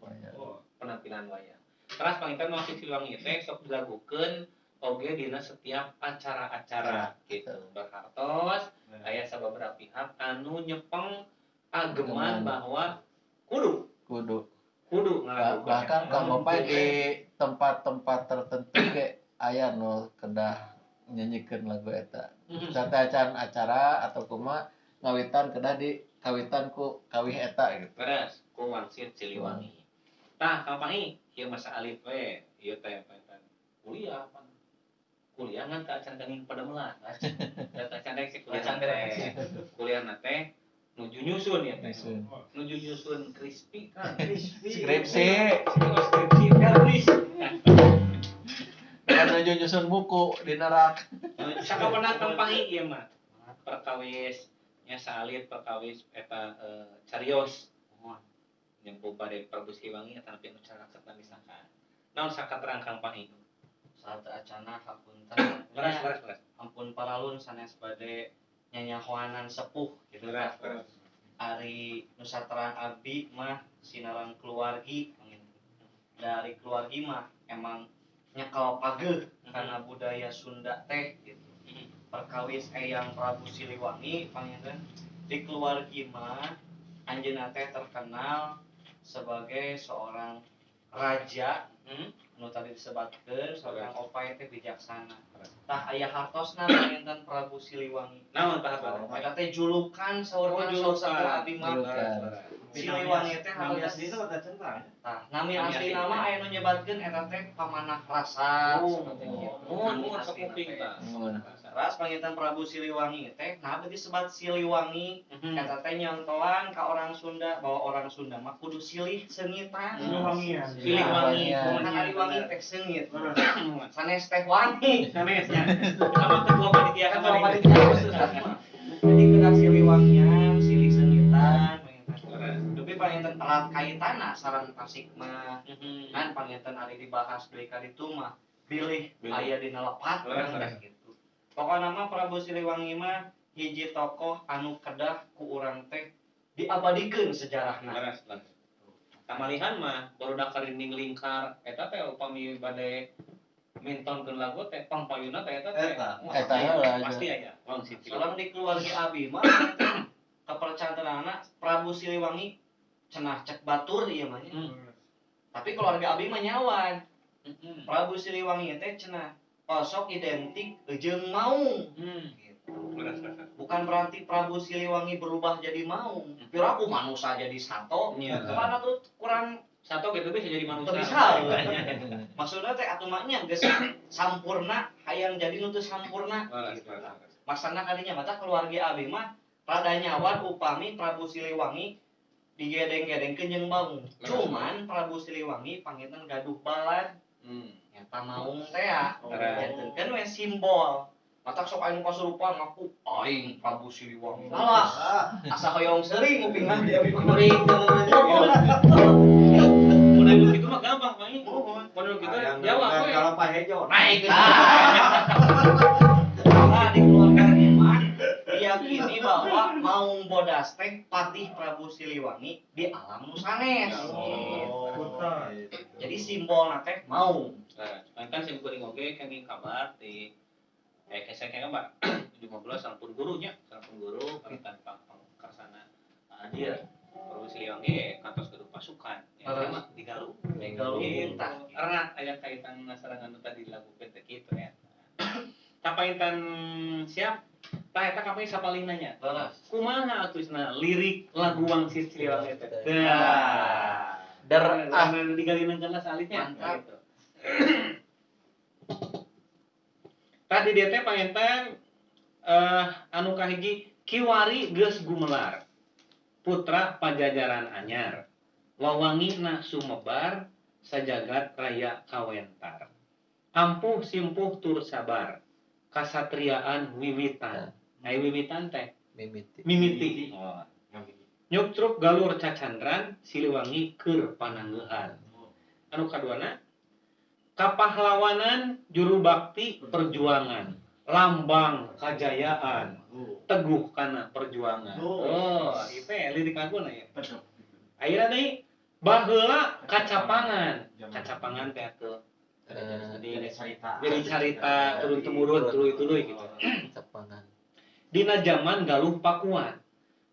Penampilan wayang. Teras panginten Wangsit Siliwangi teh sok dilagukeun oge dina setiap acara-acara gitu. Berhartos aya sababaraha pihak anu nyepeng ageman bahwa kudu ngalagukeun. Bahkan Kang Gopay di tempat-tempat tertentu ge aya nu kedah Nyanyikeun lagu eta. Sateuacan acara atau kumaha ngawitan kedah di kawitan ku kawih eta gitu. Beres, ku Wangsit Siliwangi. Tah, Kang Pangi, ieu masa alit we, ieu teh pantan kuliah pan. Kuliah ngan teu acan geuning padamelan. Da teu acan rek kuliah Acan teh. Kuliah na teh nuju nyusun ya teh. Nyusun. Nuju nyusun crispy kan. Skripsi. Oh, skripsi nulis. Kan nuju nyusun buku di nerak. Sakapenak Kang Pangi ieu mah. Perkawis nya salit perkawis eta carios. Nyempuh bade Prabu Siliwangi eta nepi anu caraket misalkan. Naon sakaterang Kang Pangi? Saat acana hapunten. Leres, leres, leres. Ampun paralun sanes bade nyanyahoanan sepuh gitu. Leres, leres. Ari nusaterang abdi mah sinaran keluargi, dari keluargi mah emang nyekel pageuh karena budaya Sunda teh gitu. Perkawis Eyang Prabu Siliwangi panginten di keluargi mah anjeunna teh terkenal sebagai seorang raja nu tadi disebutkeun seorang opai teh bijaksana. Tah aya hartosna panginten Prabu Siliwangi. Naon tah hartosna? Eta teh julukan saurna Oh, julukan. saur abdi mah. Julukan. Siliwangi teh Nami hartos asli itu ada centang. Tah, nami Nami asli asli. nama aya nu nyebatkeun eta teh Pamanah Rasa Oh, seperti gitu. oh, Nami oh, asli kuping teh. tah. Mun. Ras panginten Prabu Siliwangi teh nah berarti sebat Siliwangi eta teh nyontoan ka orang Sunda bahwa orang Sunda mah kudu silih seungitan. Siliwangian. Siliwangi. Kan ari wangi teh seungit. Sanes teh wangi. Sanesnya. Sama ketua panitia Ketua kemarin. panitia khusus mah. Jadi kedah siliwangian, silih seungitan panginten. Tapi panginten erat kaitana sareng Tasik mah. Kan panginten ari dibahas deui ka ditu mah bilih Bilih. aya dina lepat Leres, kan leres. gitu. Pokona mah Prabu Siliwangi mah hiji tokoh anu kedah ku urang teh diabadikeun sejarahna. Leres, leres. Kamalihan mah barudak karinding lingkar eta teh upami bade mintonkeun lagu teh pangpayuna teh eta teh. Eta. Wah, Eta heula. pasti aya Wangsit Siliwangi. Soalnya di keluarga abi mah kepercantenana Prabu Siliwangi cenah cek batur ieu mah nya. Tapi keluarga abi mah nyawan. Prabu Siliwangi teh cenah osok identik jeung maung. Gitu. Leres, leres. Bukan berarti Prabu Siliwangi berubah jadi maung. Piraku manusia jadi sato. Iya. Kemana tuh kurang Sato gitu bisa jadi manusia. Teu bisa. Maksudnya teh atuh mah nya geus sampurna hayang jadi nu teu sampurna. Leres, Gitu. leres, leres. Masana kadinya mata keluarga abi mah rada nyawan upami Prabu Siliwangi digedeng-gedengkeun jeung maung. Cuman Prabu Siliwangi panginten gaduh balad nyata maung teh ya. Jantenkeun we simbol. Matak sok aya nu kasurupan ngaku aing Prabu Siliwangi. Alah, asa hoyong seuring ngupingna di abi mah. Mun anu kitu mah gampang, Mang. Mohon. Mun anu kitu jawab we. Kalau Pak Hejo naik. Nah, di keluarga abi mah diyakini bahwa Maung Bodas teh patih Prabu Siliwangi di alam nu sanes. Gitu. Jadi simbolna teh maung. Leres. Kan sim kuring oge kenging kabar di saya kenging kabar 15 sampun gurunya, sampun guru panginten Pak Karsana hadir. Prabu Siliwangi kantos gaduh pasukan. Ya Leres. mah di Galuh. Di Galuh, Gitu. tah. Erat aya kaitan sarangan nu tadi dilakukeun teh kitu ya. Kapainten siap. Tah eta kaping sapaling nanya. Leres. Kumaha atuh cenah lirik lagu Wangsit Siliwangi teh? Tah. Der ah Digalinakeun lah salitnya. Mantap. Gitu. Tadi dia teh panginten anu kahiji kiwari geus gumelar. Putra Pajajaran anyar. Wawangina sumebar sajagat raya kawentar. Ampuh simpuh tur sabar. Kasatriaan wiwitan. Ai wiwitan teh mimiti. mimiti. Oh. Nyuktruk galur cacandran Siliwangi keur pananggehan. Anu kaduana kapahlawanan juru bakti perjuangan, lambang kajayaan, teguh kana perjuangan. Oh, itu ya lirik laguna ya. Akhirnya deui baheula kacapangan. Kacapangan teh atuh Jadi cerita. jadi carita turun temurun tuluy-tuluy gitu. Capangan. Dina zaman Galuh Pakuan,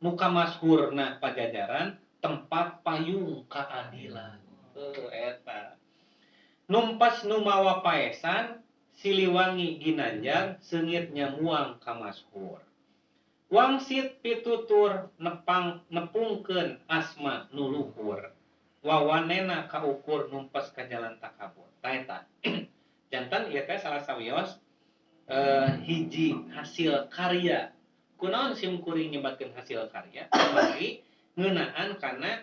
muka masyhurna Pajajaran tempat payung keadilan. Tuh eta. Numpas numawa paesan Siliwangi Ginanjar seungit nyamuang ka mashur. Wangsit pitutur nepang nepungkeun asma nu luhur. Wawanena kaukur numpes ka jalan takabur. Tah eta. Janten ieu teh salah sawios hiji hasil karya. Kunaon sim kuring nyebatkeun hasil karya? Kamari ngeunaan kana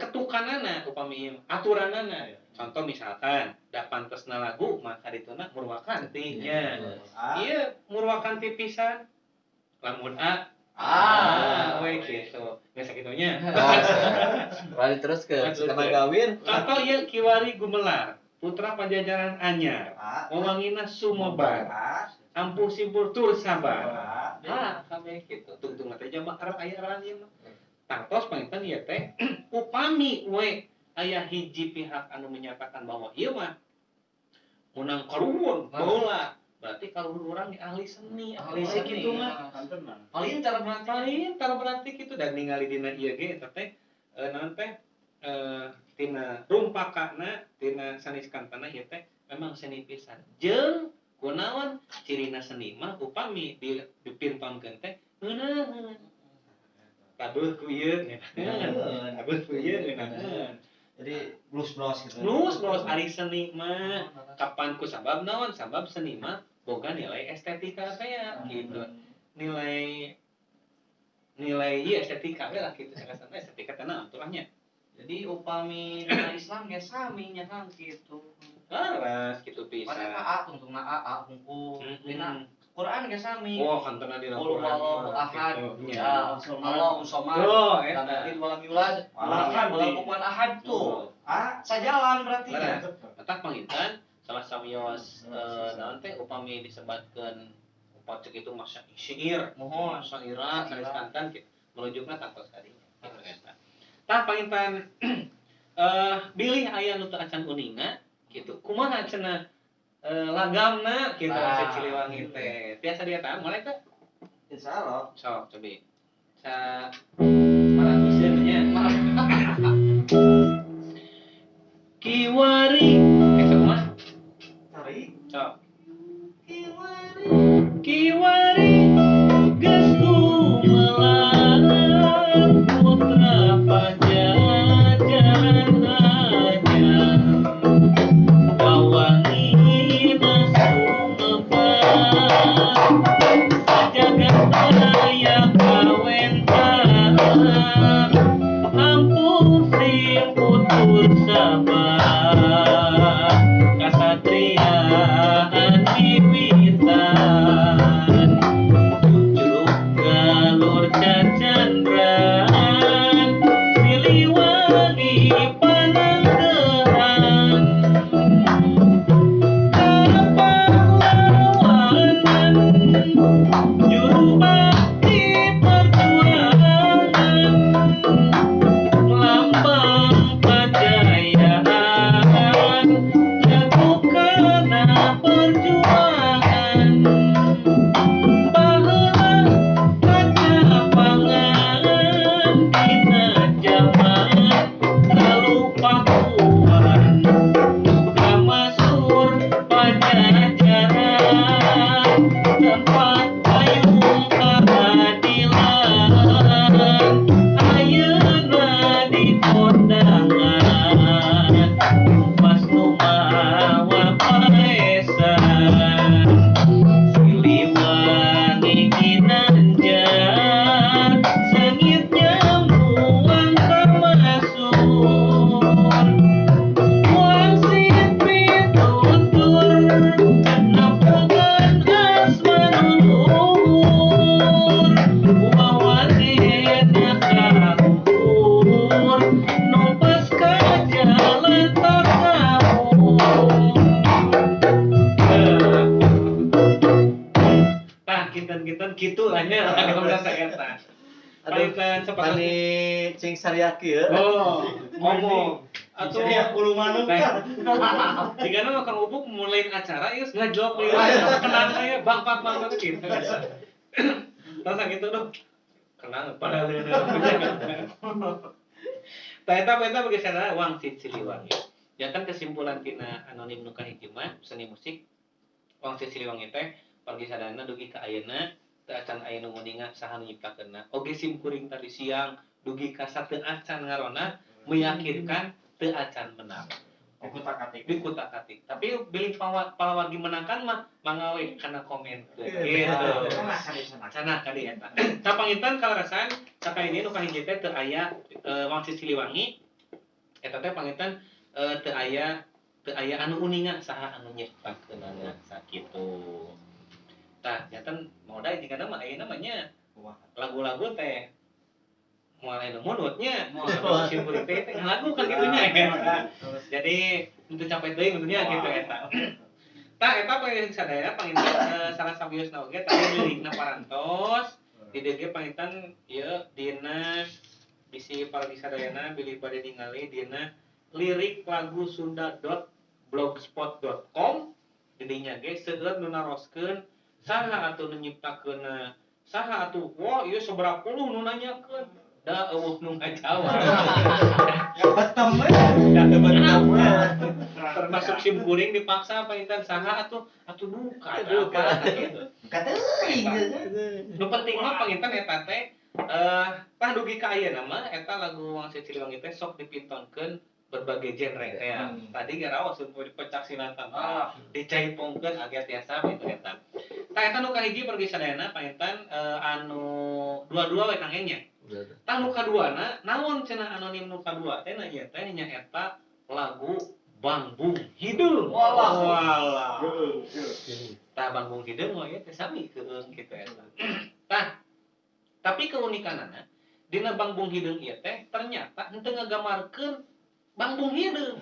ketukanana upami aturanana. Contoh misalkan da pantesna lagu maka dituna murwakanti nya. Ieu murwakanti pisan. Lamun A A we kitu. Geus sakitu nya. Lanjut terus ke kana gawir. Contoh ieu Kiwari Gumelar, putra Pajajaran anyar. Wawangina sumebar. Ampuh simpur tur sabar. Ah, kabeh kitu. Tungtung teh jama arep aya aran ieu mah. Tangtos panginten ieu teh upami we aya hiji pihak anu menyatakan bahwa ieu mah menang karuhun baheula. Berarti kaluhur urang ahli seni, ahli kitu mah. Palintar berarti. Palintar berarti kitu dan ningali dina ieu ge eta teh naon teh tina rumpakana, tina sanes kantana ieu teh memang seni pisan. Jeung kunaon cirina seni mah upami dipintonkeun teh ngeunaheun. Tabuh ku ieu ngeunaheun. Tabuh ku ieu ngeunaheun. Jadi blues-blues gitu. Blues-blues ari seni mah kapan ku sabab naon? Sabab seni mah boga nilai estetika teh ya gitu. Nilai ieu estetika we lah kitu sakasana estetika teh naon turahnya. Jadi upami dina Islam ge sami nya Kang kitu. Laras kitu pisan. Mana A tungtungna A A hungkul. Dina Quran ge sami. Oh, kantona dina Quran. Allahu ahad. Ya, Allahu somad. Lam yalid walam yulad. Walam kufuwan ahad tuh. Ah, sajalan berarti nya. Matak panginten salah sawios naon teh upami disebatkeun upacek itu masa syair, mohon syaira sanes kantan kitu. Merujukna tangtos kadinya. Kitu eta. Tah panginten bilih aya nu teu acan uninga kitu. Kumaha cenah lagamna kitu si Siliwangi teh. Tiasa dia mulai teh? Insyaallah. Sok cobi. Sa maratuseun nya. Kiwari eta kumaha? Tari. Sok. Kiwari Kiwari geus gumelar putra Pajajaran anyar. Wawangina sumebar sajagat aya kawentar. Ampuh sim putur sabar kasatriaan wiwitan. Jujuk galur cacandran Siliwangi pananggehan. Kapahlawanan juru bakti perjuangan. Lambang kajayaan jago kana perjuangan. Baheula kacapangan dina jaman kalupakuan. Kamasur Pajajaran tempat payung keadilan. Ayeuna dikondangan pas nu mawa paesan. Siliwangi Ginanjar seungit nyamuang ka masur. Wangsit pitutur nepungan asma nu luhur. Wawanena kaluhur numpes ka jalan takabur. Tah kinten-kinten kitu lah nya lamun teh eta. Aduh, Panginten mani cing sariaki ya. Oh, ngomong. Atuh Sariak bulu manuk kan. Jigana mah Kang Upuk mulai acara ieu ngajok liwat kenang saya bang pak bang gitu. Terus gitu duh. Kenang padahal Tah eta bagi sadaya wangsit Siliwangi. Janten kesimpulan tina anonim nu kahiji mah seni musik Wangsit Siliwangi teh wargi sadayana dugi ka ayeuna teu acan aya nu nguninga saha nu nyiptakeunna. Oge sim kuring tadi siang dugi ka sateu acan ngarona meyakinkan teu acan menang. Dikutak-atik. Dikutak-atik. Tapi bilih palawargi menangkan mah mangga we kana komen gitu. Cenah ka dieu eta. Tah panginten kaleresan sakali dieu nu kahiji teh teu aya Wangsit Siliwangi eta teh panginten teu aya anu uninga saha anu nyiptakeunana sakitu. Tah janten modal jigana mah ayeuna mah nya lagu-lagu teh moal anu munutnya sim kuring teh ngalagu kan kitu nya eta. Jadi teu capek deui munutnya gitu eta. Tah eta panginten sadaya panginten salah sawiosna oge tadi lirikna parantos di dieu ge panginten ieu dina bisi paragi sadayana bilih bade ningali dina lirik lagu sunda.blogspot.com didinya ge seueur nu naroskeun saha atuh nu nyiptakeunna saha atuh wah ieu sabaraha puluh nu nanyakeun da eueuh nu ngajawab. Betem we. Da betem we. Termasuk sim kuring dipaksa panginten saha atuh atuh duka duka gitu. Duka teuing. Nu penting mah panginten eta teh tah dugi ka ayeuna mah eta lagu Wangsit Siliwangi teh sok dipintonkeun berbagai genre teh. Tadi ge raos pencak silatan dicaipongkeun agak tiasa gitu eta. Tah eta nu kahiji pergi sadayana panginten anu dua-dua we kang nya. Tah nu kaduana naon cenah anonim nu kadua teh na ieu teh nyaeta lagu Bangbung Hideung. Walah. Tah Bangbung Hideung mah ieu teh sami keueung kitu eta. Tah tapi keunikanana dina Bangbung Hideung ieu teh ternyata henteu ngagambarkeun Bangbung Hideung.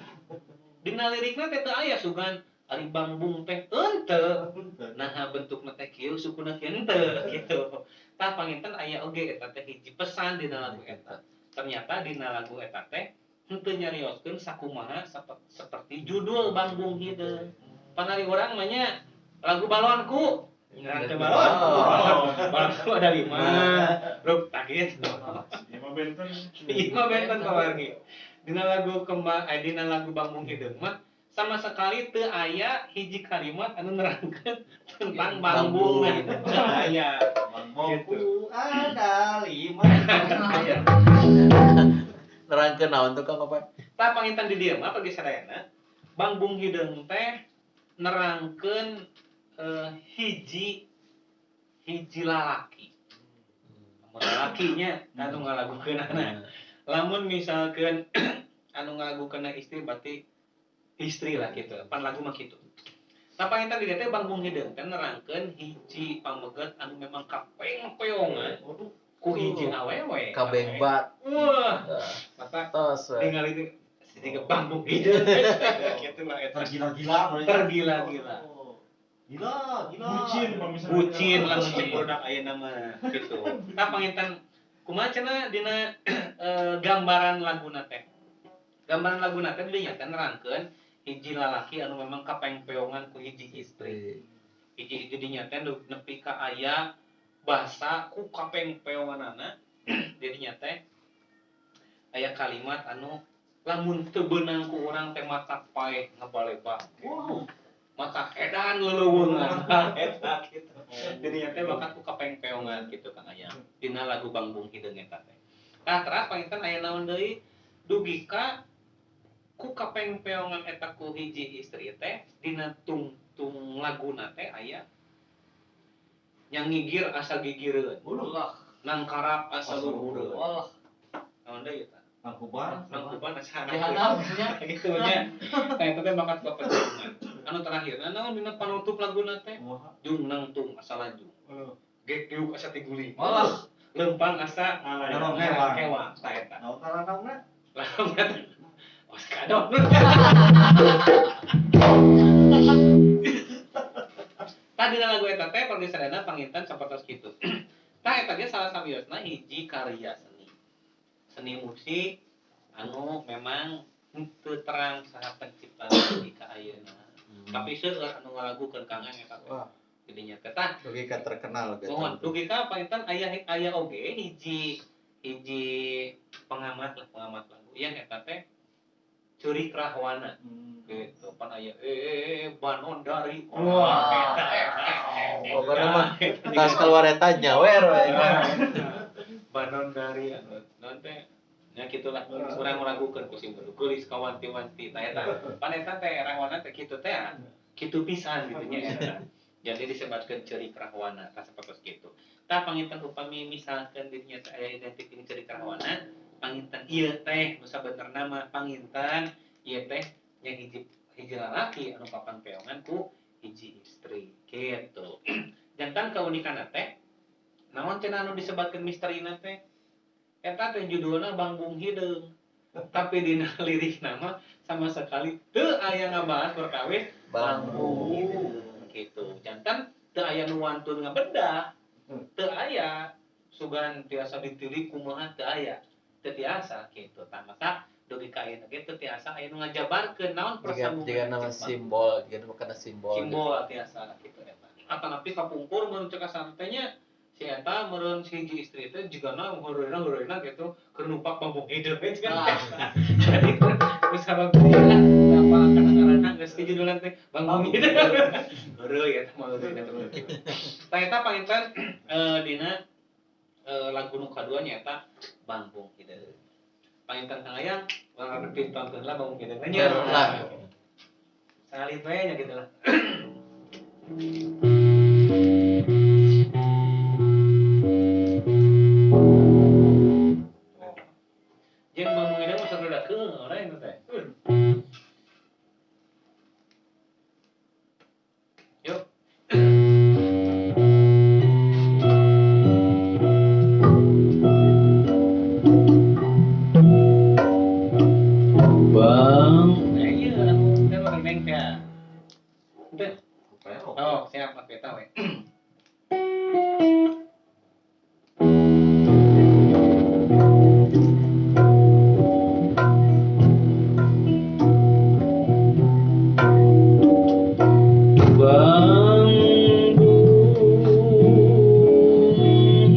Dina lirikna teh teu aya sugan ari bangbung teh henteu. Naha bentukna teh kieu sukuna kieu henteu gitu. Tah panginten aya oge eta teh hiji pesan dina lagu eta. Ternyata dina lagu eta teh henteu nyarioskeun sakumaha seperti judul Bangbung Hideung. Panari urang mah nya lagu balonku. Ngerang teh balon. Balonku ada 5. Rup tah kitu. Ieu mah benten. Ieu mah benten pawargi. Dina lagu kembang dina lagu Bangbung Hideung mah sama sekali teu aya hiji kalimat anu nerangkeun tentang bangbung. Teu aya. Bangbungku ada 5. Nerangkeun naon tuh Kang apa? Tah panginten di dieu mah pagi sadayana Bangbung Hideung teh nerangkeun hiji lalaki. Lamun lalakinya anu ngalagukeunana. Lamun misalkeun anu ngalagukeunna istri berarti istri lah gitu, pan lagu mah gitu. Tah panginten di dieu teh Bangbung Hideung teh nerangkeun hiji pameget anu memang kapeng-peongan ku hiji awewe. Kabengbat. Wah. Mata tos. Ningali teh siga Bangbung Hideung gitu lah eta. Tergila-gila. Tergila-gila. Gila, gila. Bucin pamisan. Bucin lah mun produk ayeuna mah gitu. Tah panginten kumaha cenah dina gambaran laguna teh. Gambaran laguna teh dinya teh nerangkeun hiji lalaki anu memang kapengpeongan ku hiji istri. Hiji dinya teh nepi ka aya basa ku kapengpeonganana. Dinya teh aya kalimat anu lamun teu beunang ku urang teh mata paeh ngabalebak. Wow. Mata edan leuleungan eta kitu. Dinya teh bakat ku kapengpeongan kitu Kang Aya. Dina lagu Bangbung Hideung eta teh. Tah teras panginten aya naon deui dugi ka ku kapengpeongan eta ku hiji istri teh dina tungtung laguna teh aya yang ngigir asa gigireun. Nangkarap asa luhureun. Naon deui eta? Nangkuban. Nangkuban asa dihanap nya gitu nya. Tah eta teh bakat kapengpeongan. Anu terakhirna naon dina panutup laguna teh? Jung nangtung asa laju. Gek diuk asa tiguling. Walah. Lempang asa Ngarang kewa tah eta. Naon taranangna? Langsung Os kadon. Tah dina lagu eta teh pergeseranna panginten sapertos kitu. Tah eta ge salah sawiosna hiji karya seni. Seni musik anu memang henteu terang saha penciptana dugi ka ayeuna. Tapi seueur anu ngalagukeun Kang eta teh. Jadinya teh tah dugi ka terkenal gitu. Mohon dugi ka panginten aya oge hiji pengamat lah, pengamat lagu yang eta teh Ceurik Rahwana gitu pan aya banon dari wah pokoknya mah tas keluar eta nyawer we banon dari anu naon teh nya kitulah urang ngaragukeun ku sim geulis kawanti-wanti tah eta pan eta teh Rahwana teh kitu teh kitu pisan gitu nya eta. Jadi disebatkeun Ceurik Rahwana tah sapertos kitu. Tah panginten upami misalkeun dirinya teh aya identik jeung Ceurik Rahwana panginten ieu teh nu sabenerna mah panginten ieu teh nya hiji hiji lalaki anu papan peongan ku hiji istri gitu. Jantan kaunikanna teh naon cenah anu disebatkeun misterina teh eta teh judulna Bangbung Hideung. Tapi dina lirikna mah sama sekali teu aya ngabahas perkawis Bangbung Hideung gitu. Jantan teu aya nu wantun ngabedah. Teu aya sugan tiasa ditilik kumaha teu aya. Teu tiasa gitu. Tah maka dugi ka ayeuna ge teu tiasa aya nu ngajabarkeun naon persambungan. Jika nama simbol, jika nama kana simbol. Simbol tiasa gitu eta. Atanapi kapungkur mun cek kasar teh nya si eta meureun si hiji istri teh jigana heureuna gitu keur numpak Bangbung Hideung we kan. Jadi geus sabab teh apa kana ngaranna geus dijudulan teh Bangbung Hideung. Heureuy eta mah heureuy eta. Tah eta panginten dina lagu nu kadua nyaeta Bangbung Hideung. Panginten Kang Ayang urang ditontonkeun lah Bangbung Hideung nya. Lah. Salit we nya kitu lah. Jeung Bangbung Hideung mah sok rada keureuy eta teh. Yuk. Bang, nah iya anu teh mah neng teh. Teh. Oh, siap Mas Beta we. Bangbung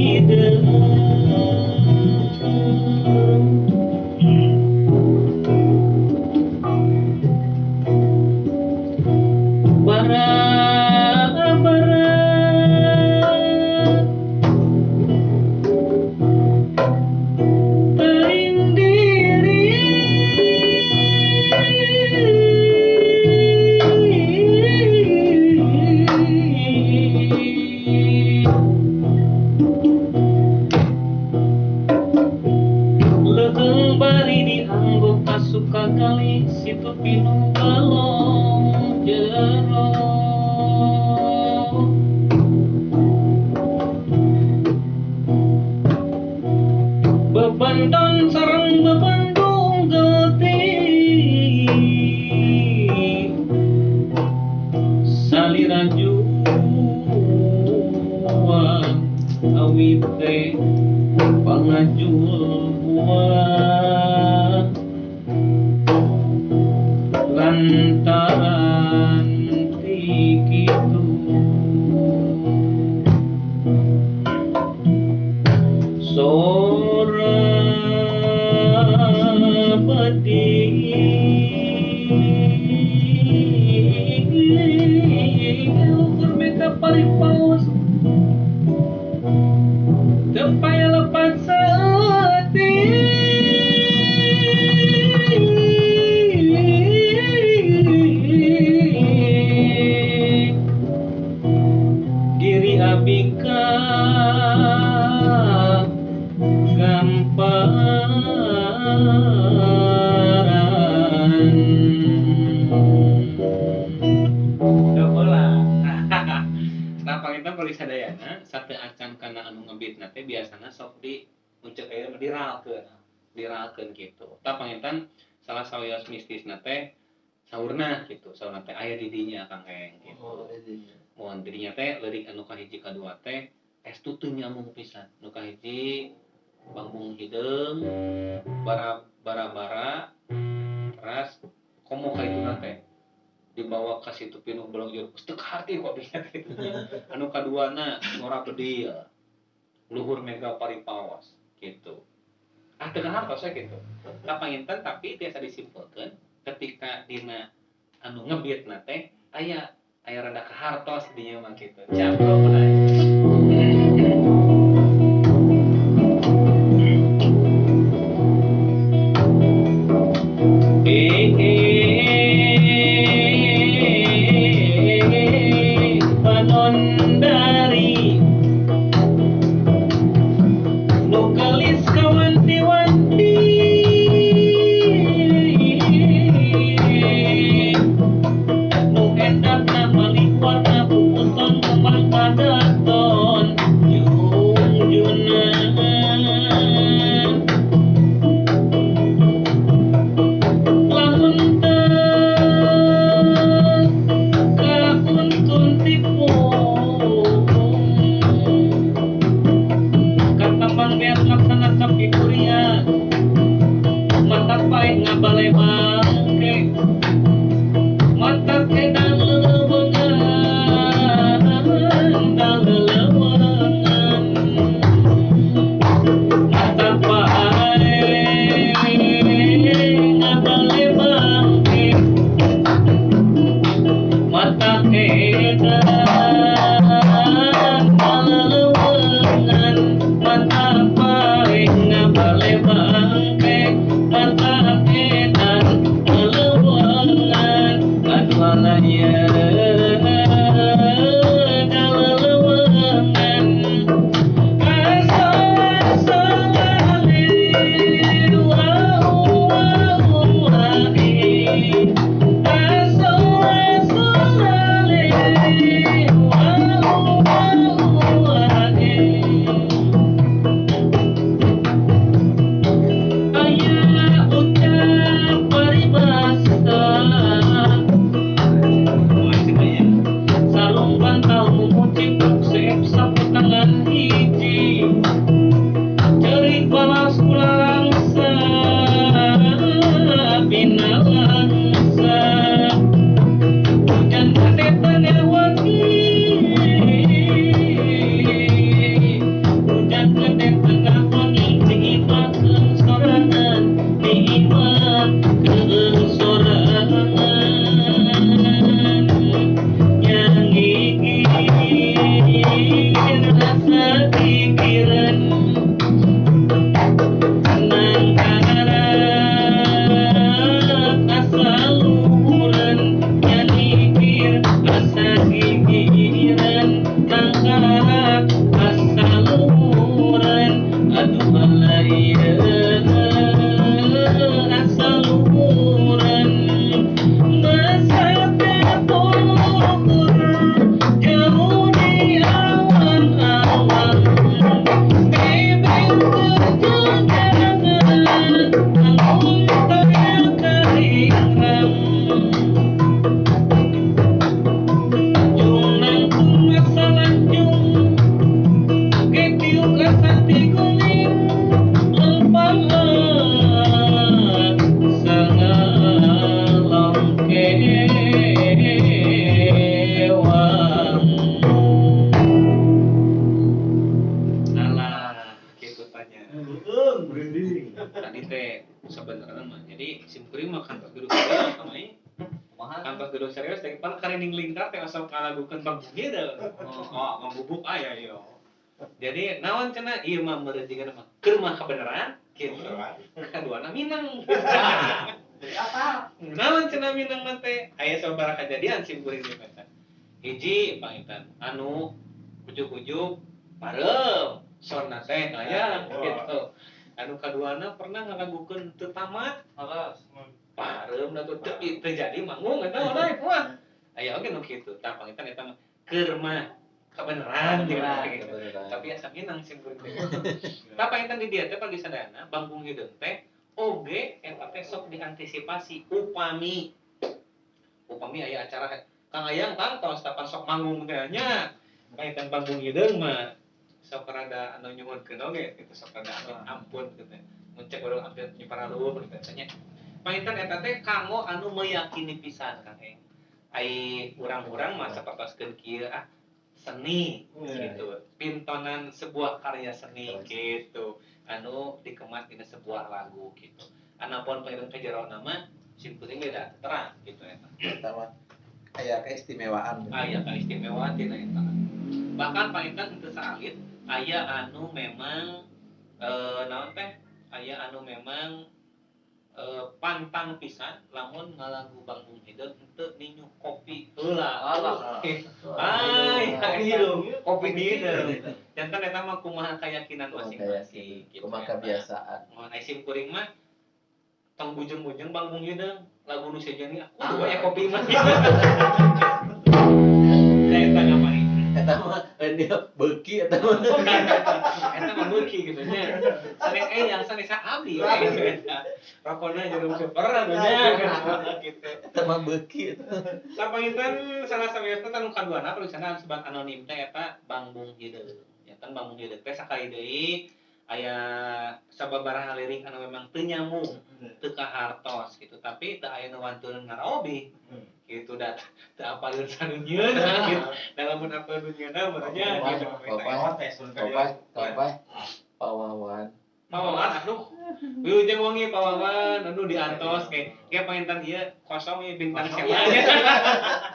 Hideung bara-bara teuing diri leuheung bari dianggo kasuka kali situ pinu balong jero. Bebandon sareng bebandung getih salira juang awit teh pangajul buah lantaran ti kitu sora bedil ukur meka paripaos teu paya lepat saeutik diri abi ka gamparan. Bola. Nah, panginten polisi sadayana sate acan kana anu ngebitna teh biasana sok di muncul aya diralkeun. Diralkeun gitu. Tah panginten salah sawios mistisna teh saurna gitu. Saurna teh aya di dinya Kang Heng gitu. Oh, di dinya. Mun di dinya teh leurik anu kahiji kadua teh estu teu nyambung pisan. Nu kahiji Bangbung Hideung bara-bara teras komo ka ituna teh dibawa ka situ pinuh bolong jero teu kaharti ku abdi teh. Anu kaduana ngora bedil luhur mega paripaos gitu. Ah teu kahartos we gitu. Tah panginten tapi tiasa disimpulkeun Ketika dina anu ngebeatna teh aya aya rada kahartos dinya mah kitu. Cap mulai. Panondari nu gelis kawanti-wanti nu endahna malih warna puputon kembang padaton jungjunan lamun teu kauntun tipung katambang beas laksana kapikuria mata pae ngabale bangke mata edan leuweungan daleuweungan mata pae ngabale bangke mata edan daleuweungan mata pae ngabale bangke mata edan leuweungan adualaya daleuweungan Aya ucap paribasa sarung bantal mumucipuk seep sapu tangan hiji cerik balas kulangsa binalangsa hujan gede tengah wangi hujan gede tengah wangi diimakeun sorangan diimakeun sorangan yang gigir rasa pikiran nangkarat asa luhuran yang gigir asa gigiran nangkarat asa luhuran aduh alaya asa luhuran masa terpuruk jauh di awan-awan bebek kejagaan tanggung karingram jung nangkung asa lanjung ketiuk asa tiguling lempang sangalongkewang. Alah, gitu tanya. Merinding. Tadi teh sebenarnya mah. Jadi sim kuring mah kantos duduk serius sama ini. Kumaha? Kantos duduk serius teh pan karinding lingkar teh asa ngalagukeun bang gitu. Oh, mambubuk aya yo. Jadi naon cenah ieu mah meureun jiga mah keur mah kebenaran gitu. Kaduana minang. Jadi apa? Naon cenah minang mah teh aya sababaraha kajadian sim kuring teh eta. Hiji pangitan anu ujug-ujug pareum sonna teh aya gitu. Anu kaduana pernah ngalagukeun teu tamat Alas. pareum da tuh teu jadi manggung eta mah kuah. Aya oge nu kitu. Tah pangitan eta mah keur mah kebenaran gitu. Tapi asa minang sim kuring teh. Tah pangitan di dieu teh pagi sadayana bangkung hideung teh oge eta teh sok diantisipasi upami upami aya acara Kang Ayang Kang tos tapan sok manggung teh nya. Pangitan bangkung hideung mah sok rada anu nyuhunkeun oge gitu sok rada amin ampun gitu teh. Mun cek urang ampun nyuparaluhur gitu nya. Pangitan eta teh kanggo anu meyakini pisan Kang Eng. Ai urang-urang mah sapertoskeun kieu ah seni gitu. Pintonan sebuah karya seni gitu. Anu dikemas dina sebuah lagu gitu. Anapun pangitan kajerona mah Sim kuring beda terang gitu eta. Eta mah aya keistimewaan. Aya keistimewaan tina eta. Bahkan panginten teu saalit aya anu memang naon teh aya anu memang pantang pisan lamun ngalagu Bangbung Hideung henteu ninyuh kopi heula. Alah. Ay, kopi hideung. Janten eta mah kumaha keyakinan masing-masing gitu. Kumaha kebiasaan. Mun sim kuring mah tong bujeng-bujeng Bangbung Hideung lagu nu sejen ge aku aya kopi mah. Eta ngapain? Eta mah dia beuki eta mah. Eta mah beuki gitu nya. Sanes eyang sanes abdi we gitu eta. Rokona jarum super anu nya gitu. Eta mah beuki eta. Lah panginten salah sawiosna tanu kaduana tulisanna sebat anonim teh eta Bangbung Hideung. Nyata Bangbung Hideung teh sakali deui aya sababaraha lirik anu memang teu nyambung, teu kahartos gitu, tapi teu aya nu wantun ngaraobi. Gitu da teu apaleun sanunyieun gitu. Da lamun apaleun nyieunna meureunnya gitu. Bapak Pawawan. Pawawan aduh. Wilujeng wengi Pawawan anu diantos ge panginten ieu kosong ieu bintang sema nya.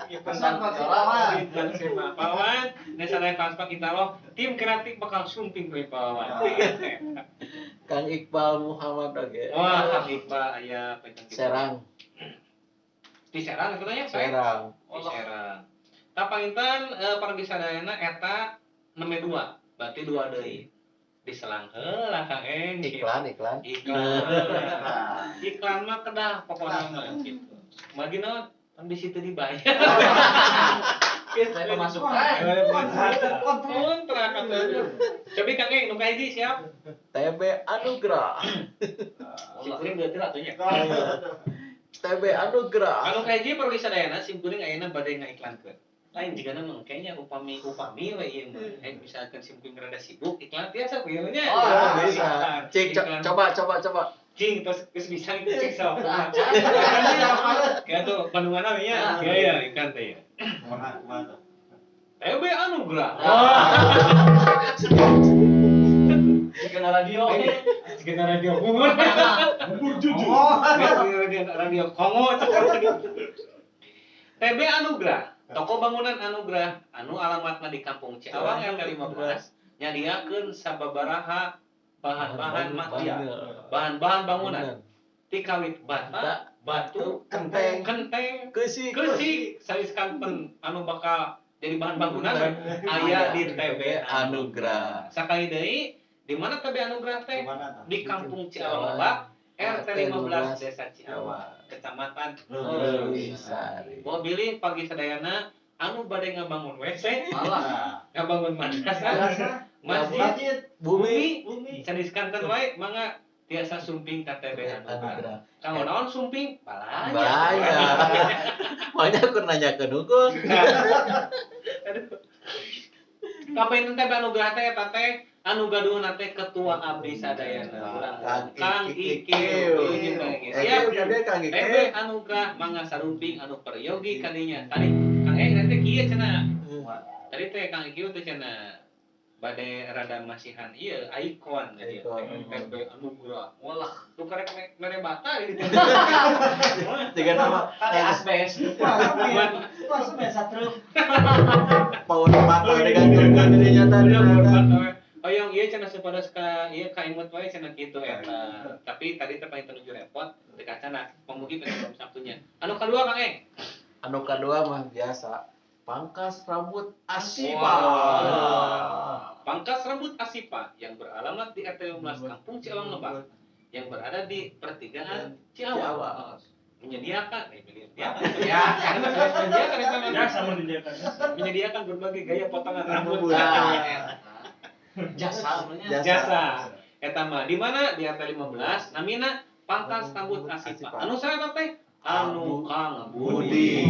Bintang sema Pawawan nesana transpak insyaallah tim kreatif bakal sumping we Pawawan. Kang Iqbal Muhammad oge. Wah, Kang Iqbal aya panginten Serang. Di Serang eta nya? Serang. Di Serang. Tah panginten pargi sadayana eta nembe 2, berarti 2 deui. Diselang heula Kang Eng. Iklan. Iklan mah kedah pokona mah gitu. Magi naon pan di situ dibayar. Saya pemasukan. Kontrak atuh. Cobi Kang Eng nu kahiji siap. TB Anugrah. Sim kuring berarti atuh nya. TB Anugrah. Anu kahiji perlu sadayana sim kuring ayeuna bade ngaiklankeun. Lain jigana mah kayaknya upami we ieu mah. Misalkan sim kuring rada sibuk iklan tiasa ku ieu nya. Oh, bisa. Cik coba. Cing terus geus bisa gitu cik sok. Kayak tuh Bandungan we nya. Iya ya iklan teh ya. Kumaha TB Anugrah. Jigana radio. Jigana radio bubur. Bubur jujur. Radio Kongo. TB Anugrah. Toko bangunan Anugrah anu alamatna di Kampung Ciawang RT 15 nyadiakeun sababaraha bahan-bahan material, bahan-bahan bangunan. Tikawit bata, batu, kenteng, keusik, sanes kanten anu bakal jadi bahan bangunan aya di TB Anugrah. Sakali deui di mana TB Anugrah teh? Di Kampung Ciawang Lebak, RT 15 Desa Ciawang, Kecamatan Leuwisari. Bawa bilih pagi sadayana anu bade ngabangun WC, malah ngabangun madrasah, masjid, bumi, sanes kanten wae mangga tiasa sumping ka TB Anugrah. Kanggo naon sumping? Balanja. Banyak keur nanyakeun hungkul. Aduh. Kapain TB Anugrah teh eta teh anu gaduhna teh ketua abdi sadayana urang Kang Ikil. Siap Kang Ikil. TB Anugrah mangga sarumping anu peryogi kadinya. Tadi Kang Eng teh kieu cenah. Tadi teh Kang Ikil teh cenah bade rada masihan ieu ikon teh TB Anugrah. Walah, lu karek mere bata di ditu. Tiga nama tadi asbes. Wah, biasa truk. Power bata digantungkeun di dinya tadi. Hoyong ieu cenah supados ka ieu ka imut wae cenah kitu eta. Tapi tadi teh paling nuju repot teu kacana pamugi belum sabtunya. Anu kadua Kang Eng. Anu kadua mah biasa. Pangkas rambut Asipa. Pangkas rambut Asipa yang beralamat di RT 15 Kampung Ciawang Lebak yang berada di pertigaan Ciawang. Menyediakan menyediakan berbagai gaya potongan rambut. Jasa. Eta mah di mana di RT 15 namina Pangkas Rambut Asipa. Anu saha teh? Anu Kang Budi.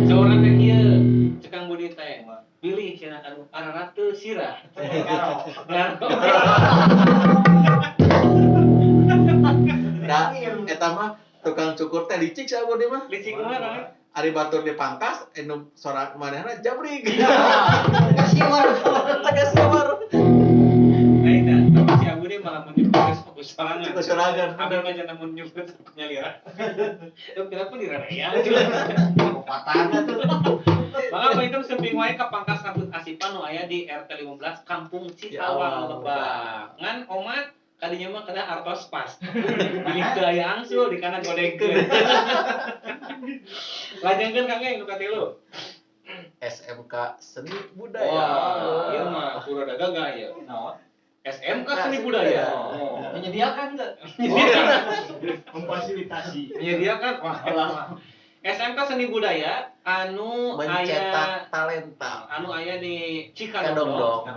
Saurang teh kieu, cek Kang Budi teh. Pilih cenah anu ararate sirah. Nah, eta mah tukang cukur teh licik sa Budi mah. Licik kumaha Kang? Ari batur dipangkas, anu sorak manehna jabrik. Kasiwar. Kasiwar. Lain dah, tapi si Abu Abi malah menyebut fokus sorangan. Fokus sorangan. Abi mah jangan menyebut nyalira. Itu kira pun diraraya. Patahna tuh. Maka panginten sumping wae ka Pangkas Rambut Asipan nu aya di RT 15 Kampung Citawang Lebak. Ngan omat kadinya mah kena artos pas. Bilih teu aya angsul di kana godegkeun. Lajengkeun Kang nu katilu. SMK Seni Budaya. Wah, ieu mah kudu ada gagah ieu. Naon? SMK Seni Budaya. Oh. Menyediakan teu? Memfasilitasi. Menyediakan wah lah. SMK Seni Budaya anu mencetak aya talenta. Anu aya di Cikadongdong.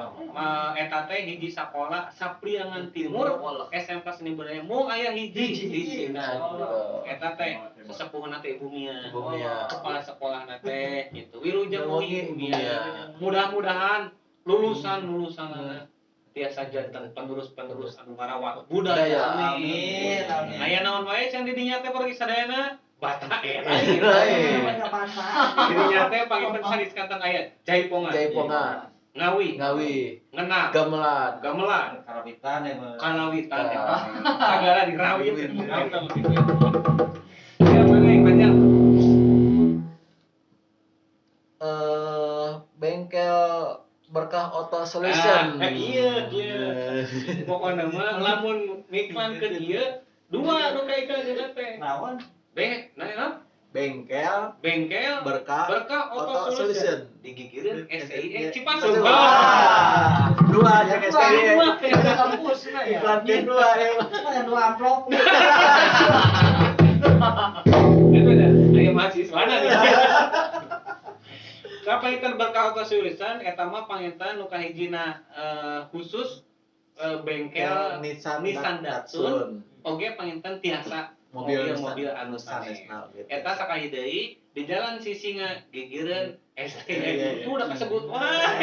Eta teh hiji sakola Sapriangan Timur SMK Seni Budaya mung aya hiji hiji. Eta teh sesepuhna teh Ibu Mia. Kepala sekolahna teh gitu. Wilujeng wengi Ibu Mia. Mudah-mudahan lulusan-lulusanana tiasa janten penerus-penerus anu ngarawat budaya. Amin. Amin. Aya naon wae yang di dinya teh pergi sadayana? Bata eta. Dinya teh panginten sanes kanten aya jaipongan. Jaipongan. Ngawi. Ngawi. Ngenak. Gamelan. Gamelan. Karawitan ya. Karawitan eta. Sagala dirawit. Ya mana yang panjang? Bengkel Berkah Auto Solution. Iya, iya. Pokokna mah lamun nikmankeun ieu dua nu kaikeun teh. Naon? Nah, Bengkel Bengkel Berkah, Berkah Auto Solution digigireun STIE Cipasung. Dua aja STIE. Dua kampus na ya. Iklankeun dua ya. Ada dua amplop. Itu ada aya mahasiswana nih. Kapanginten Berkah Auto Solution eta mah panginten nu kahijina khusus bengkel Nissan Datsun. Oge panginten tiasa mobil anu sanes. Eta sakali deui di jalan Sisinga gigireun STI. Udah kasebut wah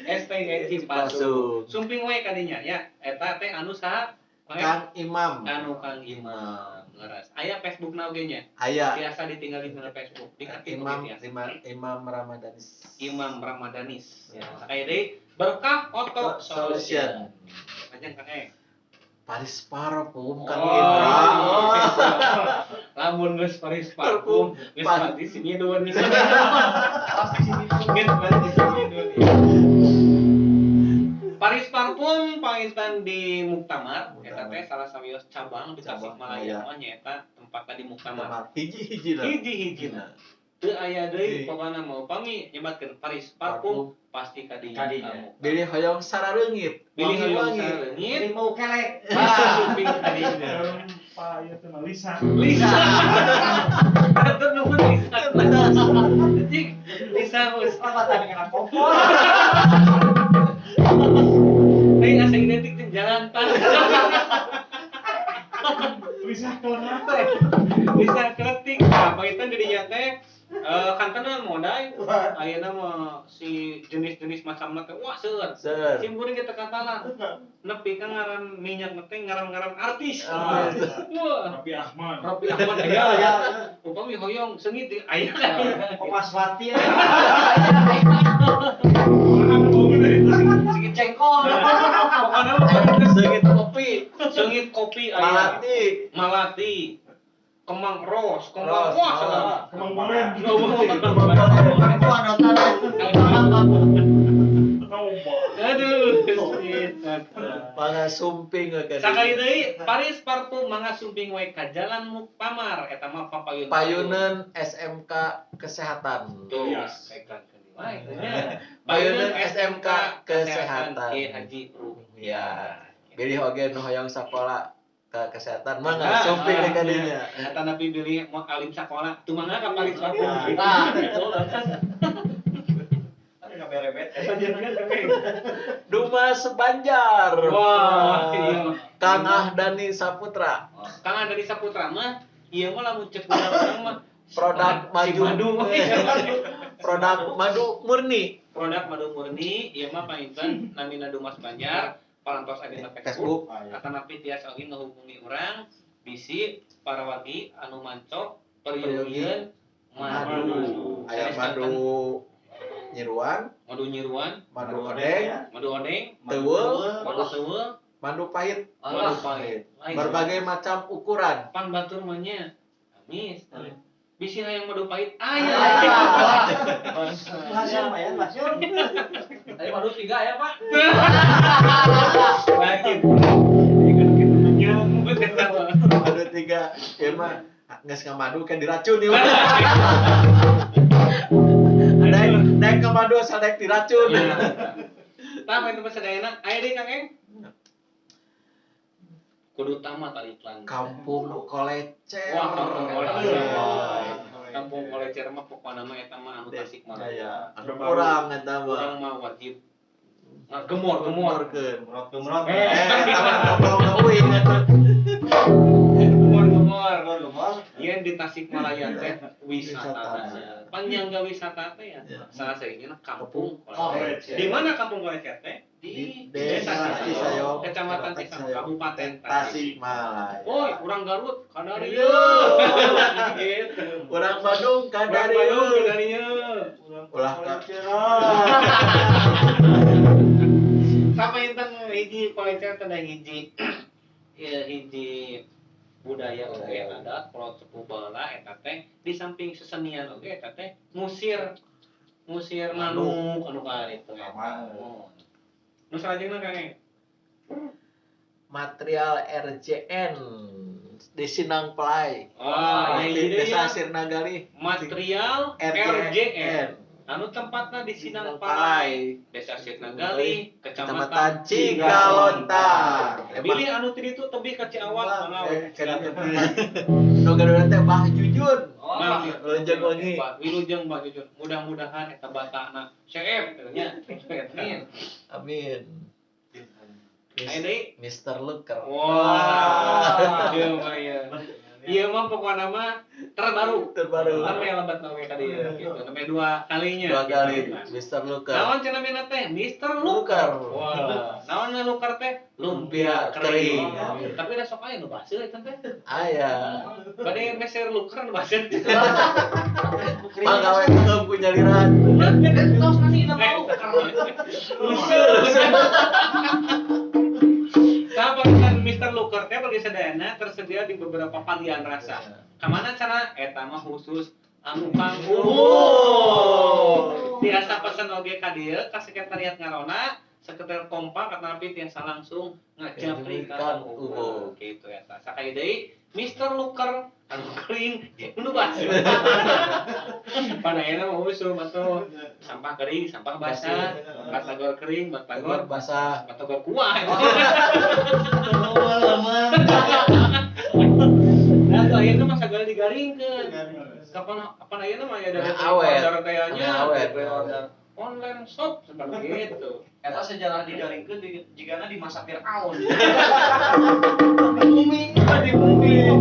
STI Cipasung. Sumping we kadinya ya. Eta teh anu saha? Kang Imam. Anu Kang Imam. Leres. Aya Facebookna oge nya? Aya. Tiasa ditinggalin dina Facebook. Diketik Imam Imam Ramadanis. Imam Ramadanis. Ya. Sakali deui Berkah Auto Solution. Panjang Kang E. Paris Parfum Kang Indra. Lamun geus Paris Parfum, geus pasti sini dua nih. Pasti sini geus pasti sini dua. Paris Parfum panginten di Muktamar, eta teh salah sawios cabang di Tasikmalaya mah nyaeta tempatna di Muktamar. Hiji-hijina. Hiji-hijina. Teu aya deui pokona mah upami nyebatkeun Paris Parfum pasti ka dinya. Bilih hoyong sarareungit. Bilih hoyong sarareungit. Bilih mau kelek. Sumping ka dinya. Pak ieu teh mah Lisa. Lisa. Atur nuhun Lisa. Cik, Lisa geus apa tadi kana kompor. Lain asa identik jeung jalan tah. Lisa kletik. Lisa kletik. Nah, panginten di dinya teh kantena modai ayeuna mah si jenis-jenis macamna teh wah seueur. Sim kuring kita katalah nepi ka ngaran minyak teh ngaran-ngaran artis. Wah. Raffi Ahmad. Raffi Ahmad aya ya. Upami hoyong seungit aya. Omaswati. Seungit cengkol. Pokona mah seungit kopi. Seungit kopi aya. Malati. Malati. Kemang ros, kemang wah segala. Kemang bolen. Aduh. Mangga sumping we ka. Sakali deui Paris Parfum mangga sumping we ka Jalan Muktamar eta mah papayun. Payuneun SMK Kesehatan. Tuh, Payuneun SMK Kesehatan. Ki Haji Ruhiyah. Bilih oge nu hoyong sakola ke kesehatan mangga sumping we ka dinya. Eta napi bilih mau alim sakola, teu mangga ka Paris Parfum. Tah, Dumas Banjar. Wah, iya. Kang Ahdani Saputra. Kang Ahdani Saputra mah ieu mah lamun cek urang mah produk madu. Produk madu murni. Produk madu murni ieu mah panginten namina Dumas Banjar. Parantos aya dina Facebook, atanapi tiasa oge ngahubungi urang bisi parawagi anu manco peryogian madu. Aya madu nyiruan, madu nyiruan, madu odeng, teuweul, madu teuweul, Madu pahit. Madu pahit. Berbagai macam ukuran. Pan batur mah nya. Amis. Bisi hayang madu pahit. Aya. Masuk lumayan, masuk. Tadi madu 3 ya, Pak. Lagi. Ikut gitu nyambut. Madu 3. Ya mah geus ngamadu kan diracun ieu. Naik ke madu asal naik diracun. Tah main tempat sadayana aya deui Kang Eng. Kudu tamat tadi iklan. Kampung Kolecer. Wah, Kampung Kolecer. Kampung Kolecer mah pokona mah eta mah anu Tasikmalaya. Anu urang eta mah. Urang mah wajib. Gemor-gemorkeun. Gemrot-gemrot. Tong euy eta. Gemor-gemor. Yen di Tasikmalaya teh wisata. Panyangga wisata teh ya. Salah sahijina Kampung Kolecer. Di mana Kampung Kolecer teh? Di Desa Cisayong, Kecamatan Cisayong, Kabupaten Tasikmalaya. Woi, urang Garut kadarieu. Gitu. Urang Bandung kadarieu. Ulah Kolecer. Sampai inten hiji Kolecer teh hiji. Ya hiji budaya oge adat kolot sepuh baheula eta teh di samping sesenian oge eta teh ngusir manuk anu ka ditu. Nu salajengna Kang Eng? Material RJN di Sinang Pelai. Oh, di Desa Sirnagalih. Material RJN. Anu tempatna di Sinang Palai, Desa Sirnagalih, Kecamatan Cikalontar. Bilih anu ti ditu tebih ka Ciawang mangga. Nu gaduna teh Bah Jujun. Wilujeng wengi. Wilujeng Bah Jujun. Mudah-mudahan eta batana seep kitu nya. Amin. Amin. Aya deui Mr. Luker. Wah, ieu mah ya. Ieu mah pokona mah terbaru. Terbaru. Ame lebat oge ka dieu gitu. Sampai 2 kalinya. 2 kali Mr. Luker. Naon cenah mina teh? Mr. Luker. Wah, naon Luker teh? Lumpia kering. Tapi da sok aya nu baseuh eta teh. Aya. Bade meser Luker nu baseuh. Pagawe keum ku nyaliran. Tos nasi na mau. Tah kan Mr. Luker teh bagi sadayana tersedia di beberapa varian rasa. Kamana cara eta mah khusus anu kang umum. Biasa pesen oge ka dieu ka sekretariat ngarona, sekretariat kompak atanapi tiasa langsung ngajapri ka kang umum. Kitu eta. Sakali deui Mr. Luker anu kering jeung nu baseuh. Pada ayeuna mah usum atuh sampah kering, sampah basah, batagor kering, batagor basah, batagor kuah. Nah, tuh ayeuna mah sagala digaringkeun. Kapan kapan ayeuna mah aya dari teh nya, order online shop seperti itu. Eta sejarah digaringkeun jigana di masa Fir'aun. Di bumi, di bumi.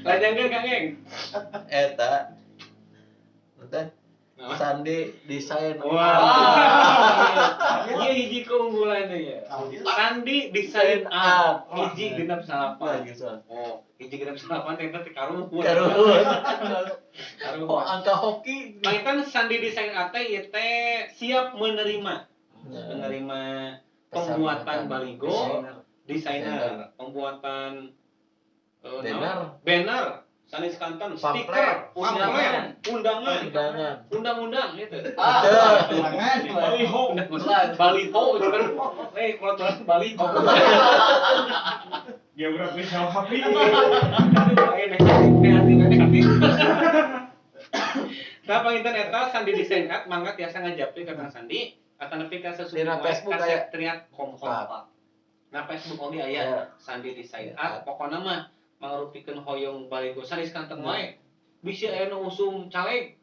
Lajengkeun Kang Eng. Eta. Teh Sandi Desain. Wah. Ieu hiji keunggulan ya. Sandi Desain Art. Hiji 68. Oh, hiji 68 teh teh karuhun. Karuhun. Oh, angka hoki. Panginten Sandi Desain Art teh ieu teh siap menerima. Menerima pembuatan baligo, desainer, pembuatan banner, sanes kanton, stiker, pamflet, undangan, undang-undang gitu. Undangan, baliho, baliho itu kan. Kalau tulis baliho. Geografi Hapi. Nah, panginten eta Sandi Desain Art mangga tiasa ngajapri ka Kang Sandi atanapi ka Dina Facebook aya Sekretariat Kompak. Nah, Facebook oge aya Sandi Desain Art pokona mah mangrupikeun hoyong baligo sanes kanten wae. Bisi aya nu usum caleg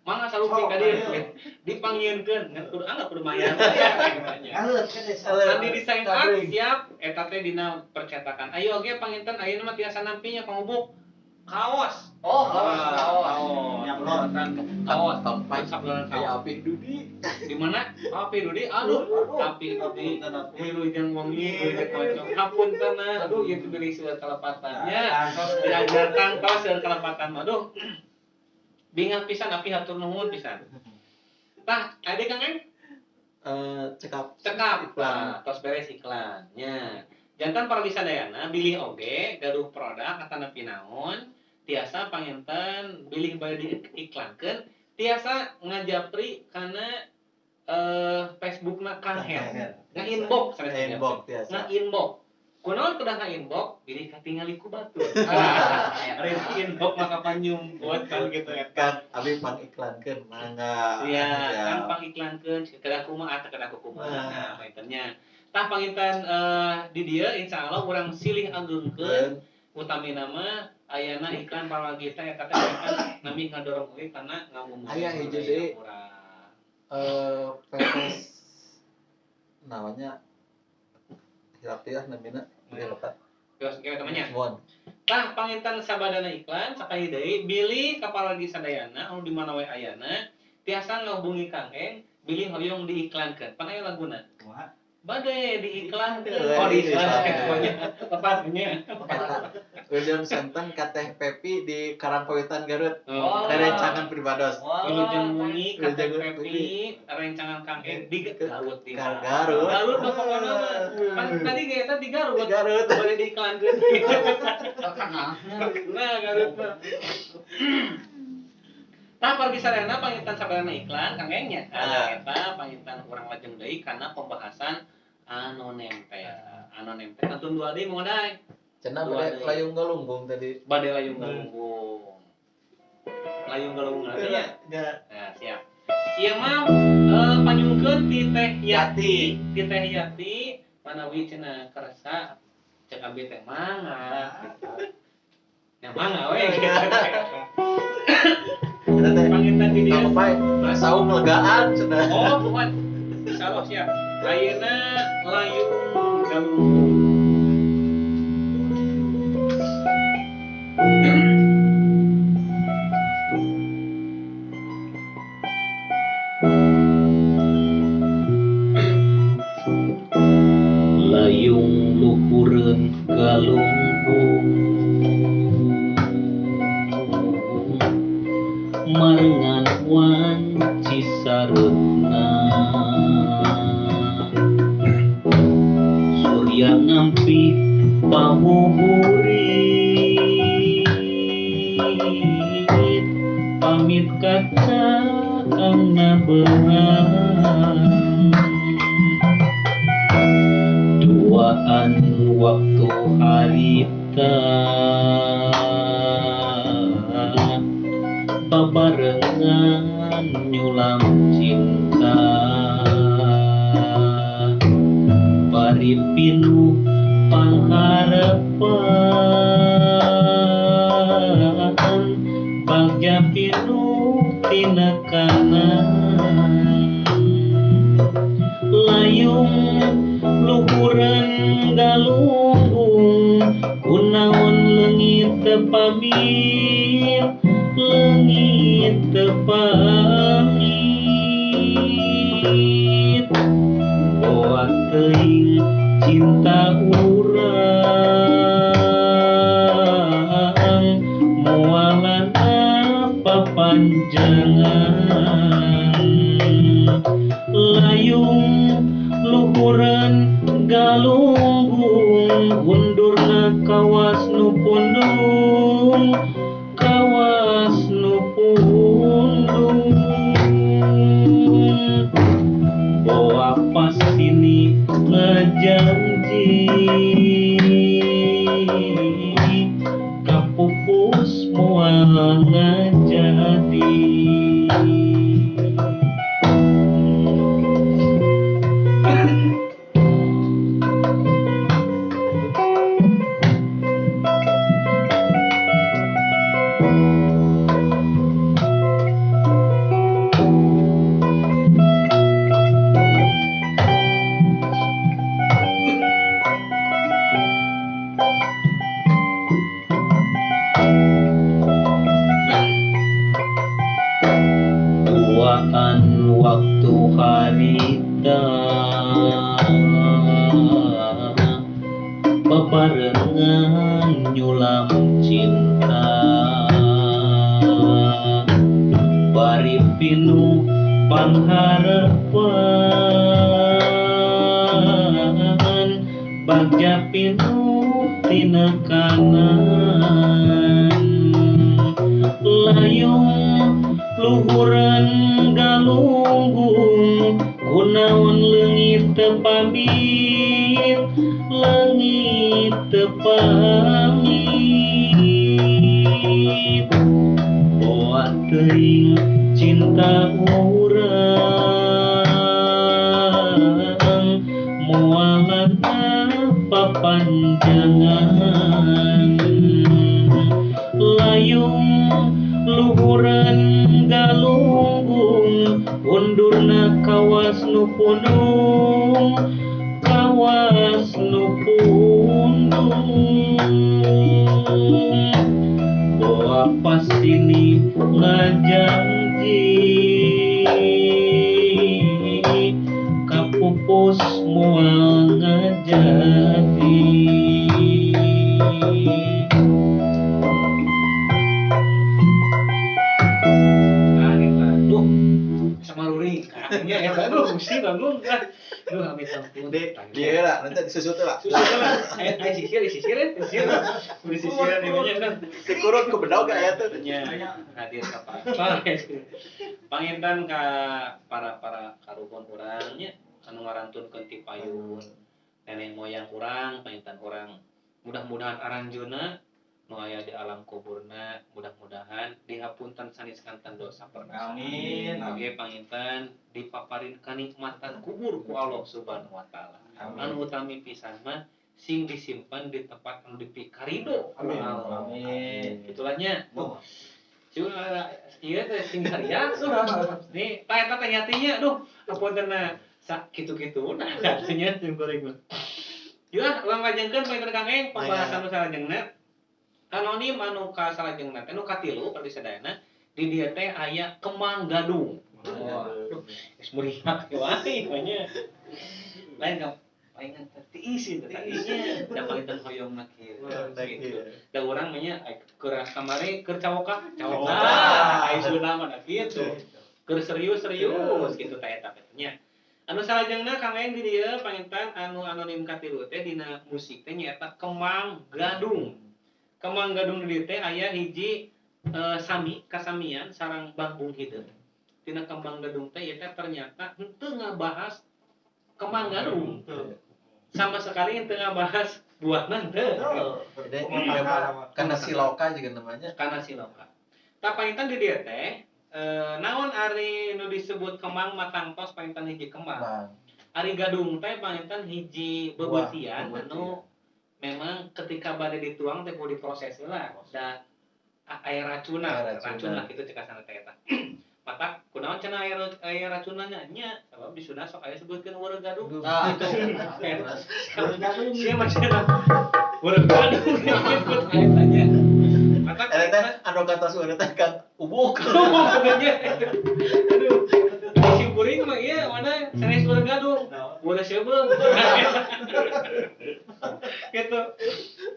mangga salupi ka dieu dipanggieunkeun ngan kudu anggap kudu mayar. Sandi Desain Art siap eta teh dina percetakan. Ayo oge panginten ayeuna mah tiasa nampinya pangubuk kaos. Oh, kaos. Kaos. Kayak Api Dudi. Di mana? Api Dudi. Aduh, Api Dudi. Wilujeng wengi, wilujeng pocong. Hapunten aduh ieu teh beli seueur kalepatannya. Diajar tangtos seueur kalepatan. Aduh. Bingah pisan Api hatur nuhun pisan. Tah, ade Kang Eng? Cekap. Cekap. Iklan. Nah, tos beres iklannya. Jantan para wisadayana bilih oge gaduh produk atanapi naon tiasa panginten bilih bade diiklankeun tiasa ngajapri kana Facebookna Kang Hen. Nga-inbox sanes Inbox tiasa. Nga-inbox. Kunaon kedah nga-inbox bilih katingali ku batur. Ari inbox maka panyumput kan gitu eta. Kan abi pangiklankeun mangga. Iya, kan pangiklankeun kedah kumaha atau kedah kumaha. Nah, pangintennya. Tah panginten di dieu insyaallah urang silih agengkeun utamina mah ayana iklan parwagi teh eta teh kan nami ngadorong oge kana ngawung. Aya hiji deui. PPS namanya hilap teh namina beuh lepat. Terus kieu temannya. Mohon. Tah panginten sabadana iklan sakali deui bilih ka parwagi sadayana anu di mana we ayana tiasa ngahubungi Kang Eng bilih hoyong diiklankeun. Pan aya laguna. Kumaha? Bade diiklankeun. Oh, diiklankeun. Tepatnya. Wilujeng sonten ka Teh Pepi di Karangpawitan Garut. Oh. Rerencangan pribados. Wilujeng wengi ka Teh Wilujeng Pepi rencangan Kang Eng di Garut di Garut. Garut mah pokona mah. Pan tadi ge eta di Garut. Di Garut. Bade diiklankeun. Nah, Garut mah. Tah pergi sarana panginten sabadana iklan Kang Eng nya. Nah, eta panginten urang lajeng deui kana pembahasan anu nempel. Anu nempel kantun dua deui mah dai. Cenah bade layung galunggung tadi. Bade layung galunggung. Layung galunggung artinya. Ya. Nah, siap. Ieu mah panyungkeun ti Teh Yati, ti Teh Yati manawi cenah kersa cek abi teh mangga gitu. Ya mangga we gitu. Eta teh Panginten di dieu. Apa saung legaan cenah. Oh, bukan. Insyaallah siap. Ayeuna layung galunggung. Layung luhureun galunggung marengan wanci sareutna surya ngampi pahuburit pamit kaca kangna beurang duaan waktu harita babarengan nyulam cinta bari pinuh pangharepan bagja pinuh tinekanan layung luhureun galunggung kunaon leungit teu pamit leungit teu pamit boa teuing cinta urang moalan apa panjangan layung luhureun galunggung undurna kawas nu pundung kawas nu pundung boa pas sini ngajanji kapupus moal ngajadi. Duaan waktu harita babarengan nyulam cinta bari pinuh pangharepan Bagja pinuh tinekanan layung luhuran galunggung kunaon leungit teu pamit leungit teu pamit boa teuing cinta urang moalana papanjangan layung luhuran galunggung undurna kawas nu pundung kawas nu pundung boa pasini ngajanji kapupus moal ngajadi. Ya, aduh, mesti bangun lah. Duh, amit ampun. Dia lah, nanti disusut lah. Susut lah. Ayo sisir, sisir. Udah sisir nih kan. Sekurang ke bedog aya teh. Nya, hadir ka apa. Panginten ka para karuhun urang nya anu ngarantunkeun ti payun nenek moyang urang, panginten urang mudah-mudahan aranjeunna nu aya di alam kuburna mudah-mudahan dihapunten sanes kanten dosa pernah. Amin. Oge panginten dipaparin kanikmatan kubur ku Allah Subhanahu wa taala. Anu utami pisan mah sing disimpan di tempat anu dipikarido. Amin. Amin. Itulah nya. Duh. Siun ieu teh sing sariak tuh. Nih, tah eta teh nyatinya duh, apuntenna sa kitu-kitu nah artinya sim goreng mah. Yeuh, ulang lajengkeun panginten Kang Eng pembahasan nu salajengna. Anonim anu ka salajengna teh nu katilu pergi sadayana di dieu teh aya Kemang Gadung. Wah, geus meriah wae nya. Lain ka palingan teh tiis teh nya da panginten hoyongna kieu. Gitu. Da urang mah nya keur kamari keur cawoka, cawoka. Ai Sunda mah da kitu. Keur serius-serius kitu teh eta teh nya. Anu salajengna Kang Eng di dieu panginten anu anonim katilu teh dina musik teh nyaeta Kemang Gadung. Kemang Gadung di teh aya hiji sami kasamian sarang Bangkung Hideung. Tina Kembang Gadung teh ieu teh ternyata henteu ngabahas Kemang Gadung. Sama sekali henteu ngabahas buahna henteu. Jadi karena siloka juga namanya. Karena siloka. Tah panginten di dieu teh naon ari nu disebut kemang matangtos panginten hiji kembang. Ari gadung teh panginten hiji beubeutian anu memang ketika bade dituang teh kudu diproses lah da air racuna, racun lah kitu cek asana teh eta. Matak kunaon cenah air racunna nya sabab di Sunda sok aya sebutkeun weureuh gadung. Tah itu. Weureuh gadung sia mah cenah. Weureuh gadung disebut eta nya. Matak eta teh anu katos weureuh teh kan ubuk. Ubuk nya. Aduh. Si kuring mah ieu mana sanes weureuh gadung. Weureuh seubeung. Gitu.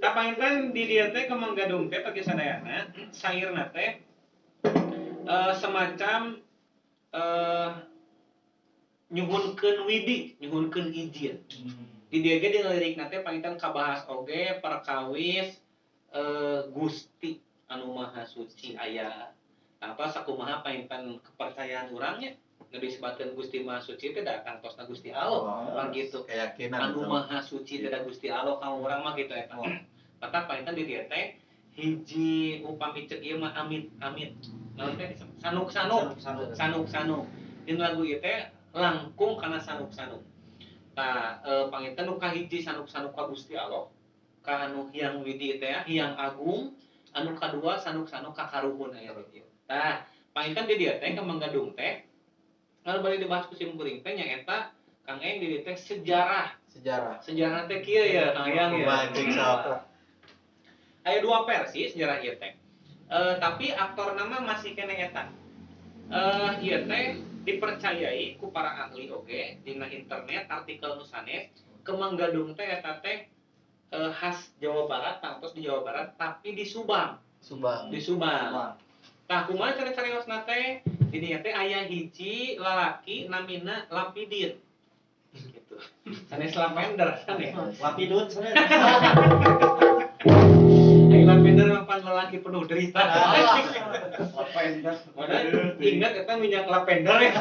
Tah panginten di dieu teh Kemang Gadung teh pagi sadayana sairna teh semacam nyuhunkeun widi, nyuhunkeun izin. Di dieu ge dina lirikna teh panginten kabahas oge perkawis Gusti anu Maha Suci aya. Tah sakumaha panginten kepercayaan urang nya nu disebatkeun Gusti Maha Suci teh da tangtosna Gusti Allah. Pan kitu. Keyakinan anu Maha Suci teh da Gusti Allah ka urang mah kitu eta. Matak panginten di dieu teh hiji upami ceuk ieu mah amit-amit. Naon teh sanuk-sanuk, sanuk-sanuk. Dina lagu ieu teh langkung kana sanuk-sanuk. Tah panginten nu kahiji sanuk-sanuk ka Gusti Allah, ka anu Hyang Widi teh Hyang Agung, anu kadua sanuk-sanuk ka karuhun aya di dieu. Tah, panginten di dieu teh Kemang Gadung teh kalau balik dibahas ku sim kuring teh nyaeta Kang Eng di dieu teh sejarah. Sejarah. Sejarah teh kieu ya Kang Yang ya. Mancing sapa. Aya dua versi sejarah ieu teh. Tapi aktor nama masih kene eta. Ieu teh dipercayai ku para ahli oge dina internet artikel nu sanes Kemang Gadung teh eta teh khas Jawa Barat tangtos di Jawa Barat tapi di Subang. Subang. Di Subang. Tah kumaha cara cariosna teh? Di dinya teh aya hiji lalaki namina Lapidin. Gitu. Gitu. Sanes lavender sanes. Lapidut sanes. Ai lavender mah pan lelaki penuh derita. Lavender. Mana ingat eta minyak lavender ya.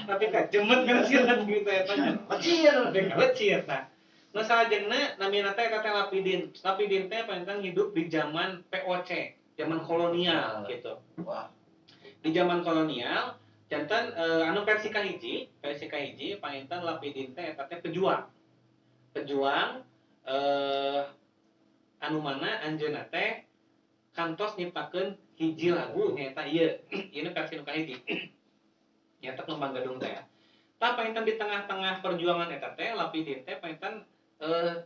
Tapi kajemet kan sih gitu eta. Lecir. Lecir tah. Nu salajengna namina teh eta teh Lapidin. Lapidin teh panginten hidup di zaman POC, zaman kolonial gitu. Wah. Di zaman kolonial janten anu versi kahiji panginten Lapidin teh eta teh pejuang. Pejuang anu mana anjeunna teh kantos nyiptakeun hiji lagu nyaeta ieu. Ieu versi nu kahiji. Nyaeta Kembang Gadung teh. Tah panginten di tengah-tengah perjuangan eta teh Lapidin teh panginten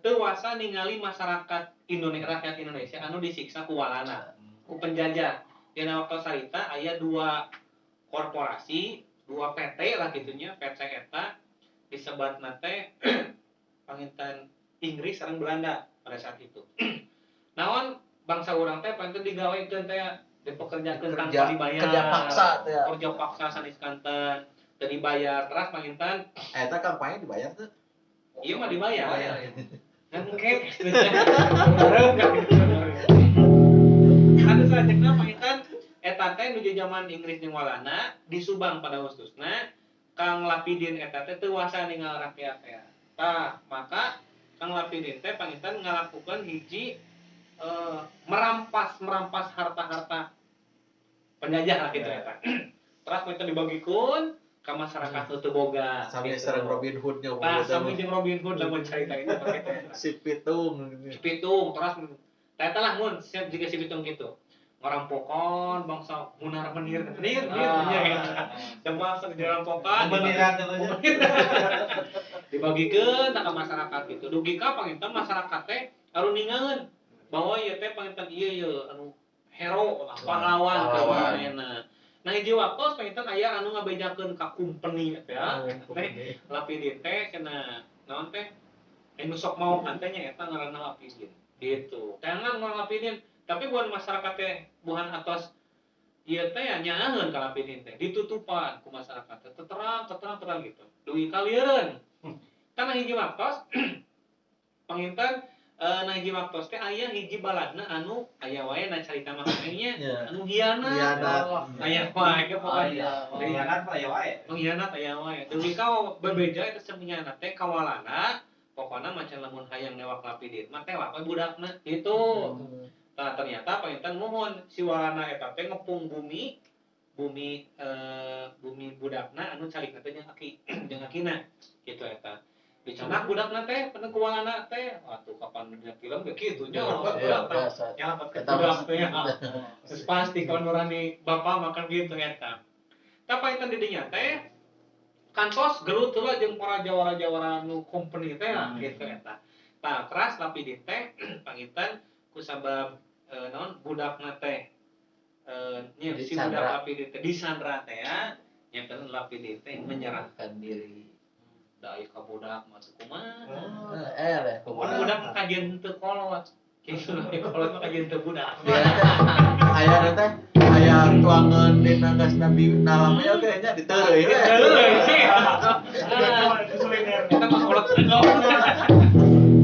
teu wasa ningali masyarakat Indonesia, rakyat Indonesia anu disiksa ku walana, ku penjajah. Dina waktu sarita aya dua korporasi, dua PT lah gitunya, PT eta disebatna teh panginten Inggris sareng Belanda pada saat itu. Naon bangsa urang teh panginten digawekeun teh dipekerjakeun tanpa dibayar. Kerja paksa teh. Kerja paksa sanes kanten, teu dibayar. Teras panginten eta kampanye dibayar teh. Iya mah dibayar. Engke. Anu salajengna panginten eta teh nuju zaman Inggris jeung Walanda di Subang pada khususna Kang Lapidin eta teh teu wasa ningal rakyat teh. Tah, maka Kang Lapidin teh panginten ngalakukeun hiji merampas harta-harta penjajah lah gitu eta. Terus panginten dibagikeun ka masyarakat teu boga. Sami sareng Robin Hood nya. Tah, sami jeung Robin Hood lamun carita itu pakai teh. Si Pitung. Si Pitung terus tah eta lah mun siap jiga si Pitung gitu. Ngarampokan bangsa munar menir menir nya eta. Bangsa dirampokan meniran dibagikeun ka masyarakat gitu. Dugi ka panginten masyarakat teh aruningaeun bahwa ieu teh panginten ieu ye anu hero lah pahlawan kawanana. Nah hiji waktu panginten aya anu ngabejakeun ka company teh ya. Teh Lapidin teh cenah naon teh anu sok maokan teh nya eta ngaranna Lapidin. Gitu. Tangan ngaran Lapidin, tapi bukan masyarakat teh buhan atos ieu teh nyaaheun ka Lapidin teh ditutupan ku masyarakat teh terang gitu. Dugi ka lieureun. Kana hiji waktos panginten nah hiji waktos teh aya hiji baladna anu aya wae na carita mah nya anu hianat. Aya wae ge pokona. Hianat mah aya wae. Hianat aya wae. Dugi ka bebeja eta samenyana teh kawalana pokona macan lamun hayang newak Lapidin mah tewak we budakna kitu. Tah ternyata panginten muhun si walana eta teh ngepung bumi bumi budakna anu calikna teh jeung aki jeung akina kitu eta. Dicanak budakna teh penuh ku walana teh atuh kapan dina film ge kitu nya budak nyalamat ke budak teh ya. Terus pasti kalau nurani bapak makan gitu eta. Tah panginten di dinya teh kantos gelut heula jeung para jawara-jawara nu company teh lah kitu eta. Tah keras Lapidin teh panginten kusabab naon budakna teh nya si budak Lapidin teh disandra teh ya nya teh Lapidin teh menyerahkan diri. Da aya ka budak mah kumaha. Budak mah kajian teu kolot. Kitu kolot mah kajian teu budak. Aya teh aya tuangan dina geus nabi nalame oge nya diteureuy we. Eta mah kolot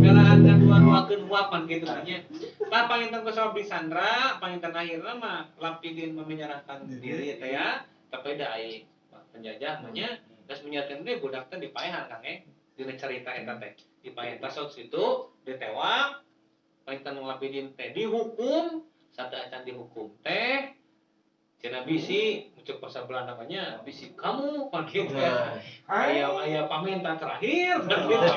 belaan kan dua-duakeun huapan gitu nya. Tah panginten ku sabab disandra, panginten akhirna mah Lapidin menyerahkan diri teh ya. Tapi da ai penjajah mah nya geus menyiapkeun teh budak teh dipaehan Kang dina carita eta teh. Dipaehan tas situ ditewak, panginten Lapidin teh dihukum, sateuacan dihukum teh cenah bisi mucuk bahasa Belanda mah nya bisi kamu pan kitu. Aya pamintan terakhir pan kitu.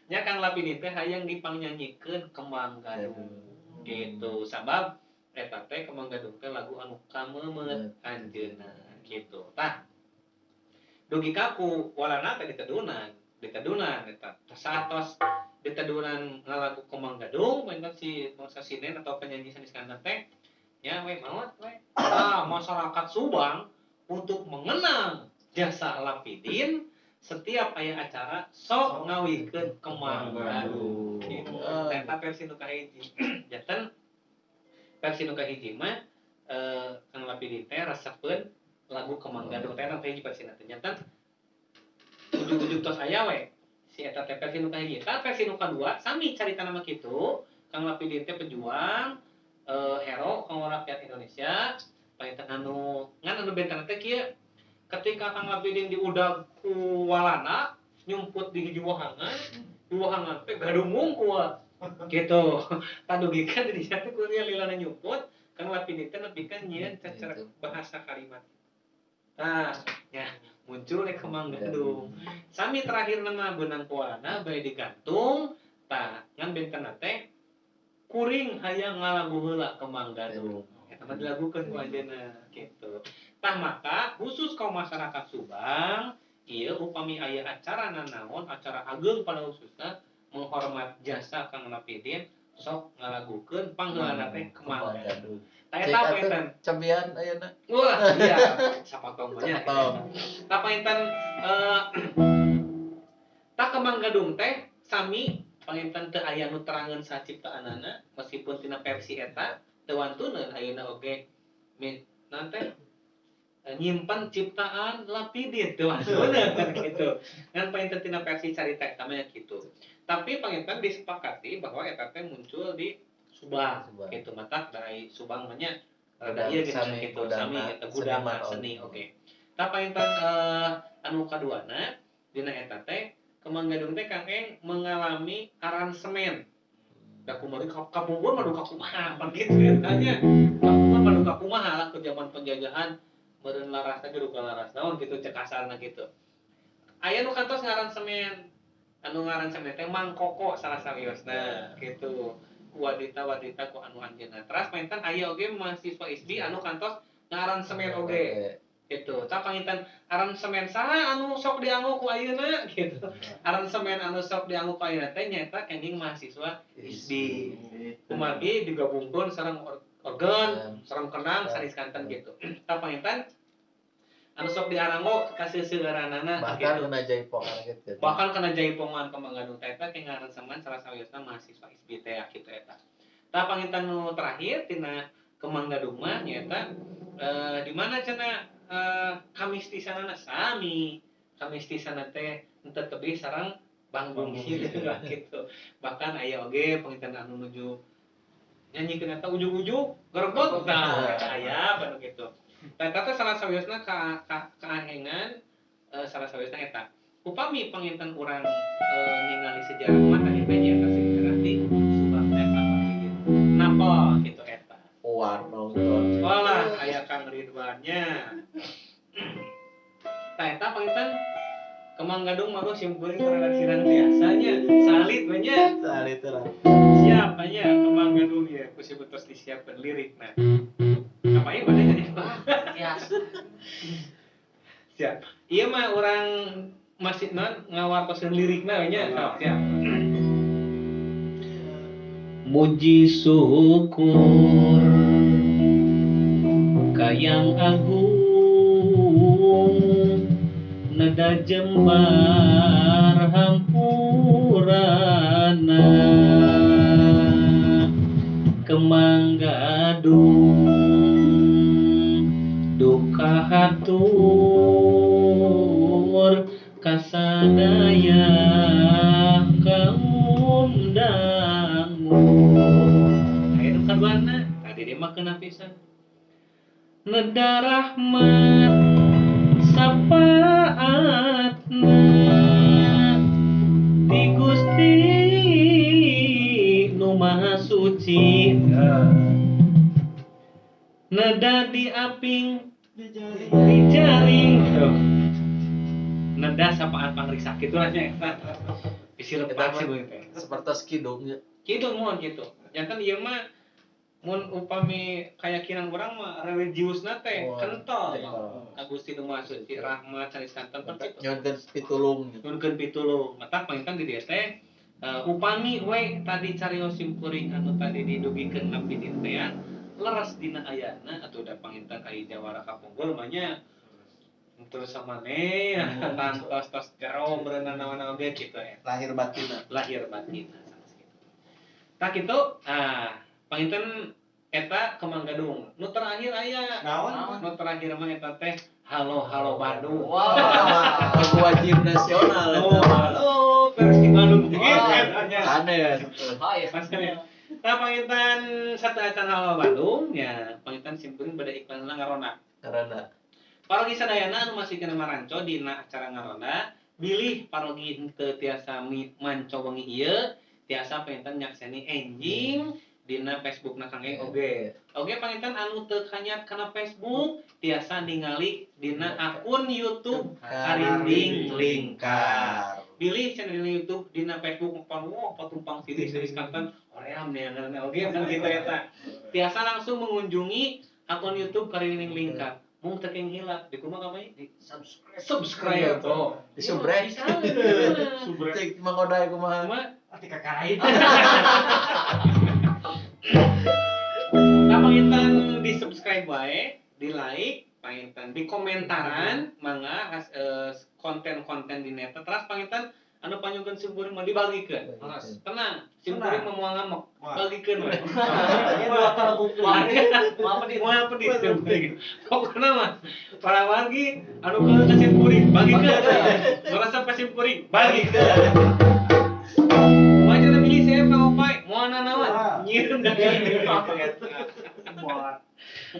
Nya Kang Lapidin teh hayang dipangnyanyikeun Kembang Gadung gitu. Sabab eta teh Kembang Gadung teh lagu anu kameumeut anjeunna gitu. Tah dugi ka ku walana teh ditedunan eta saatos ditedunan ngalagu Kembang Gadung panginten si bangsa sinen atau penyanyi sanes kanten teh nya we maot we. Tah masyarakat Subang untuk mengenang jasa Lapidin setiap aya acara sok ngawikeun Kembang Gadung gitu. Eta versi nu kahiji. Janten versi nu kahiji mah Kang Lapidin teh resepeun lagu Kembang Gadung teh nu kahiji versina teh. Janten ujug-ujug tos aya we. Si eta teh versi nu kahiji. Tah versi nu kadua sami caritana mah kitu, Kang Lapidin teh pejuang hero kanggo rakyat Indonesia. Panginten anu ngan anu benten teh kieu, ketika Kang Lapidin diudag ku Walanda nyumput di hiji wahangan, di wahangan teh gadung kuat gitu. Tadugikeun di dinya teh kuria lilana nyumput, Kang Lapidin teh nepikeun nyieun cecerek bahasa kalimat. Nah, ya muncul le Kemang Gadung. Sami terakhir nama benang ku Walanda bae digantung, tah ngan benten teh kuring hayang ngalagu heula Kemang Gadung. Eta mah dilagukeun ku anjeunna gitu. Tah maka khusus kaum masyarakat Subang, ieu upami aya acara nanaon, acara ageung pada khususna menghormat jasa Kang Lapidin, sok ngalagukeun pangheulana teh Kemang Gadung. Tah eta panginten Cobian ayeuna. Wah, iya. Sapotong mah nya. Tah panginten tah Kemang Gadung teh sami panginten teu aya nu terangeun saciptaanana meskipun tina versi eta teu wantuneun ayeuna oge naon teh nyimpen ciptaan Lapidin teu wantuneun gitu. Ngan panginten tina versi carita eta mah kitu. Tapi panginten disepakati bahwa eta teh muncul di Subang, gitu matak dari Subang mah nya rada ieu gitu sami eta gudang seni oge. Tah panginten anu kaduana dina eta teh Kemang Gadung teh Kang Eng mengalami aransemen. Da kumaha kapungkur mah duka kumaha pan kitu eta nya. Kapungkur mah duka kumaha lah ke zaman penjajahan meureun larasna ge duka laras naon gitu cek kasarna gitu. Aya nu kantos ngaransemen. Anu ngaransemen teh Mang Koko salah sawiosna gitu. Wadita-wadita ku anu anjeunna. Teras panginten aya oge mahasiswa ISBI anu kantos ngaransemen oge. Gitu. Tah panginten aransemen saha anu sok dianggo ku ayeuna gitu. Aransemen anu sok dianggo ku ayeuna teh nyaeta kenging mahasiswa ISBI. Kumargi digabungkeun sareng organ, sareng kenang sanes kanten gitu. Tah panginten anu sok diaranggo ka seuseueuranana bahkan kena jaipongan gitu. Bahkan kena jaipongan Kemang Gadung teh eta kenging aransemen salah sawiosna mahasiswa ISBI teh kitu eta. Tah panginten nu terakhir tina Kemang Gadung mah nyaeta di mana cenah kamistisanana sami. Kamistisana teh henteu tebih sareng Bangbung gitu lah gitu. Bahkan aya oge panginten anu nuju nyanyikeun eta ujug-ujug gerebek tah aya anu kitu. Tah eta teh salah sawiosna kaahengan salah sawiosna eta. Upami panginten urang ningali sejarah mah tadi teh nyaeta sejarah di Subang teh Kang Lapidin. Napa kitu eta. War nonton. Walah aya Kang Ridwannya. Tah eta panginten Kemang Gadung mah simkuring redaksinan biasanya salit we nya. Salit lah. Siap nya Kemang Gadung ya ku si tos disiapkeun lirikna. Ngapain bade jadi? Biasa. Siap. Ieu mah urang masih non ngawartoseun lirikna we nya. Sok siap. Muji syukur ka Yang Agung neda jembar hampurana Kemang Gadung duka hatur kasadaya kaum dangu. Aya nu kaduana tadi dia mah kena pisan neda rahmat sapaatna di Gusti nu Maha Suci neda diaping dijaring neda sapaat pangriksa kitu lah nya eta bisi lepat sih teh sapertos kidung nya kidung mun kitu janten ieu mah mun upami kayakinan urang mah religiusna teh kental ka Gusti nu Maha Suci rahmat sanes kanten pan kitu nyuhunkeun pitulung nyuhunkeun pitulung matak panginten di dieu teh upami we tadi carios simkuring anu tadi didugikeun Lapidin teh leres dina ayana atuh da panginten aya jawara kapungkur mah nya terus samane tantos tos jero berenang naon-naon oge kitu ya lahir batinna sanes kitu tah kitu ah panginten eta Kemang Gadung nu terakhir aya naon nu terakhir mah eta teh Halo Halo Bandung. Wah, lagu wajib nasional eta. Halo versi Bandung gitu nya. Sanes. Sanes. Nah, panginten sateuacan Halo Bandung nya, panginten simkuring bade iklan ngaronda. Ngaronda. Parogi sadayana anu masih kena maranco dina acara ngaronda, bilih parogi henteu tiasa manco wengi ieu, tiasa panginten nyakseni enjing dina Facebookna Kang Eng oge. Oge panginten anu teu kanyat kana Facebook tiasa ningali dina akun YouTube Karinding Lingkar. Bilih channel dina YouTube dina Facebook pan wah patumpang silih silih kanten hoream neangan oge kan kitu eta. Tiasa langsung mengunjungi akun YouTube Karinding Lingkar. Mung teu keng hilap di kumaha kamari? Di subscribe. Subscribe tuh. Di subrek. Subrek. Cik Mang Oday kumaha? Kumaha? Ati kakarain. Nah, panginten di subscribe wae, di like, panginten di komentaran, mangga konten-konten di net. Terus panginten anu panyungkeun simkuring mah dibagikeun. Tenang, simkuring mah moal ngamuk, bagikeun we. Moal pedih simkuring. Pokona mah para wargi anu ka simkuring bagikeun. Merasa ka simkuring bagikeun. Wajar milih saya Kang Opai, moal nanaon? Nyieun da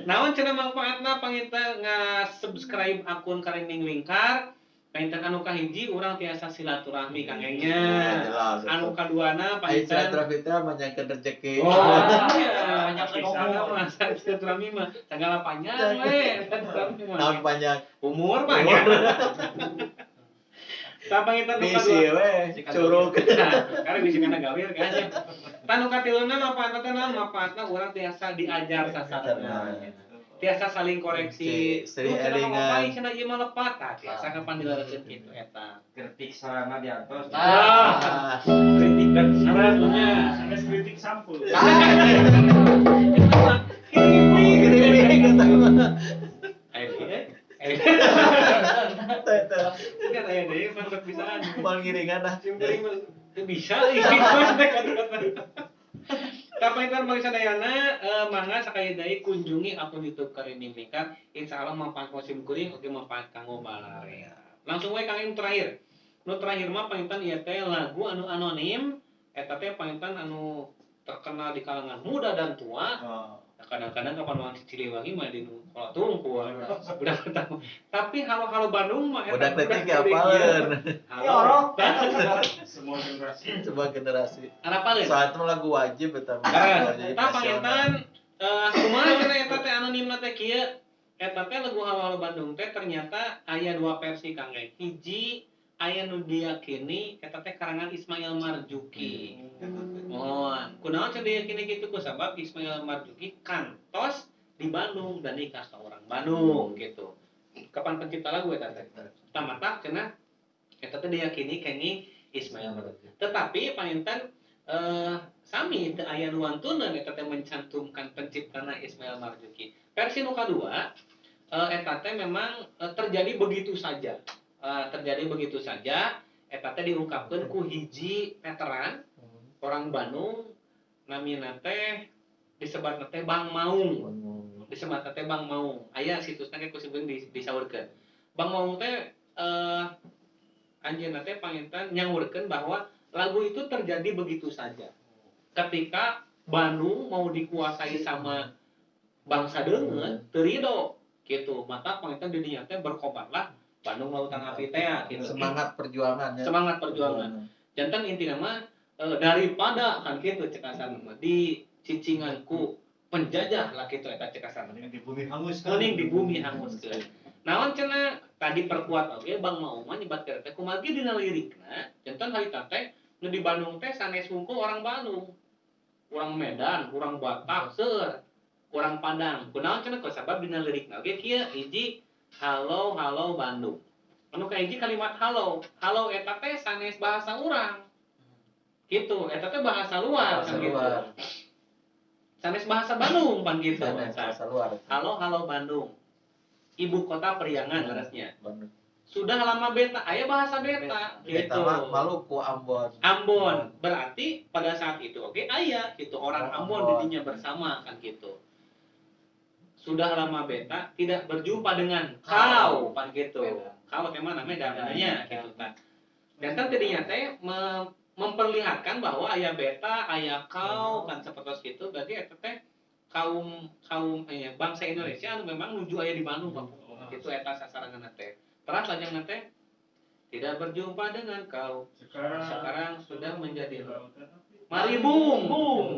Naon cenah mangfaatna panginten nga-subscribe akun Karinding Lingkar, panginten anu kahiji urang tiasa silaturahmi Kang Engnya. Anu kaduana panginten silaturahmi teh manyangkeun rezeki. Oh, iya, banyak umur mah silaturahmi mah sagala panjang we silaturahmi mah. Naon panjang? Umur panjang. Tah panginten nu kadua. Bisi we, curug. Karena bisi kana gawir kan. Tah nu katiluna manfaatna teh naon? Manfaatna urang tiasa diajar sasarengan. Tiasa saling koreksi. Sering elingan. Cenah ieu mah lepat, tah tiasa kapan dilereskeun kitu eta. Kritik sarana diantos. Ah, kritik dan sarannya. Sanes kritik sampul. Kritik Kan aya deui mantep pisan. Moal ngiringan ah. Simkuring mah teu bisa euy kitu. Tah panginten bagi sadayana mangga sakali deui kunjungi akun YouTube Karinding Lingkar. Insyaallah manfaat kanggo simkuring oge manfaat kanggo balarea. Langsung we Kang Eng terakhir. Nu terakhir mah panginten ieu teh lagu anu anonim eta teh panginten anu terkenal di kalangan muda dan tua. Kadang-kadang kapan orang Ciliwangi mah di kolot tungku budak tahu. Tapi halo-halo Bandung mah budak leutik ya apaleun. Halo. Semua generasi. Semua generasi. Arapaleun. Soalnya itu lagu wajib eta mah. Tah panginten kumaha cenah eta teh anonimna teh kieu. Eta teh lagu halo-halo Bandung teh ternyata aya dua versi Kang Eng. Hiji aya nu diyakini eta teh karangan Ismail Marzuki. Mohon. Kunaon cenah diyakini kitu ku sabab Ismail Marzuki kantos di Bandung dan nikah ka orang Bandung gitu. Kapan pencipta lagu eta teh? Tamatak cenah eta teh diyakini kenging Ismail Marzuki. Tetapi panginten sami teu aya nu wantuneun eta teh mencantumkan penciptana Ismail Marzuki. Versi nu kadua eta teh memang terjadi begitu saja. Terjadi begitu saja eta teh diungkapkeun ku hiji veteran orang Bandung namina teh disebatna teh Bang Maung. Disebatna teh Bang Maung. Aya situsna ge ku simkuring disaurkeun. Bang Maung teh anjeunna teh panginten nyangurkeun bahwa lagu itu terjadi begitu saja. Ketika Bandung mau dikuasai sama bangsa deungeun, teu rido gitu. Maka panginten di dinya teh berkobarlah Bandung Lautan Api teh gitu. Semangat perjuangan ya. Semangat perjuangan. Jantan intina mah daripada kan kitu cek asana mah di cicinganku penjajah lah kitu eta cek asana. Mending di bumi hanguskeun. Mending di bumi hanguskeun. Naon cenah tadi perkuat oge Bang Maung mah nyebatkeun teh kumargi dina lirikna jantan harita teh nu di Bandung teh sanes wungkul orang Bandung. Orang Medan, orang Batak, seueur, orang Padang. Kunaon cenah ku sabab dina lirikna oge kieu hiji halo halo Bandung. Anu kahiji kalimat halo, halo eta teh sanes bahasa urang. Gitu, eta teh bahasa luar kan gitu. Sanes bahasa Bandung pan gitu. Sanes bahasa luar. Halo halo Bandung. Ibu kota Priangan harusnya. Sudah lama beta, aya bahasa beta gitu. Beta mah Maluku, Ambon. Ambon. Berarti pada saat itu oke aya gitu orang Ambon didinya bersama kan gitu. Sudah lama beta tidak berjumpa dengan kau pan gitu. Kau teh mana Medan nya gitu tah. Janten tidinya teh memperlihatkan bahwa aya beta, aya kau kan seperti itu berarti eta teh kaum kaum bangsa Indonesia anu memang nuju aya di Bandung Pak. Itu eta sasaranna teh. Teras lajengna teh tidak berjumpa dengan kau. Sekarang sudah menjadi mari bung.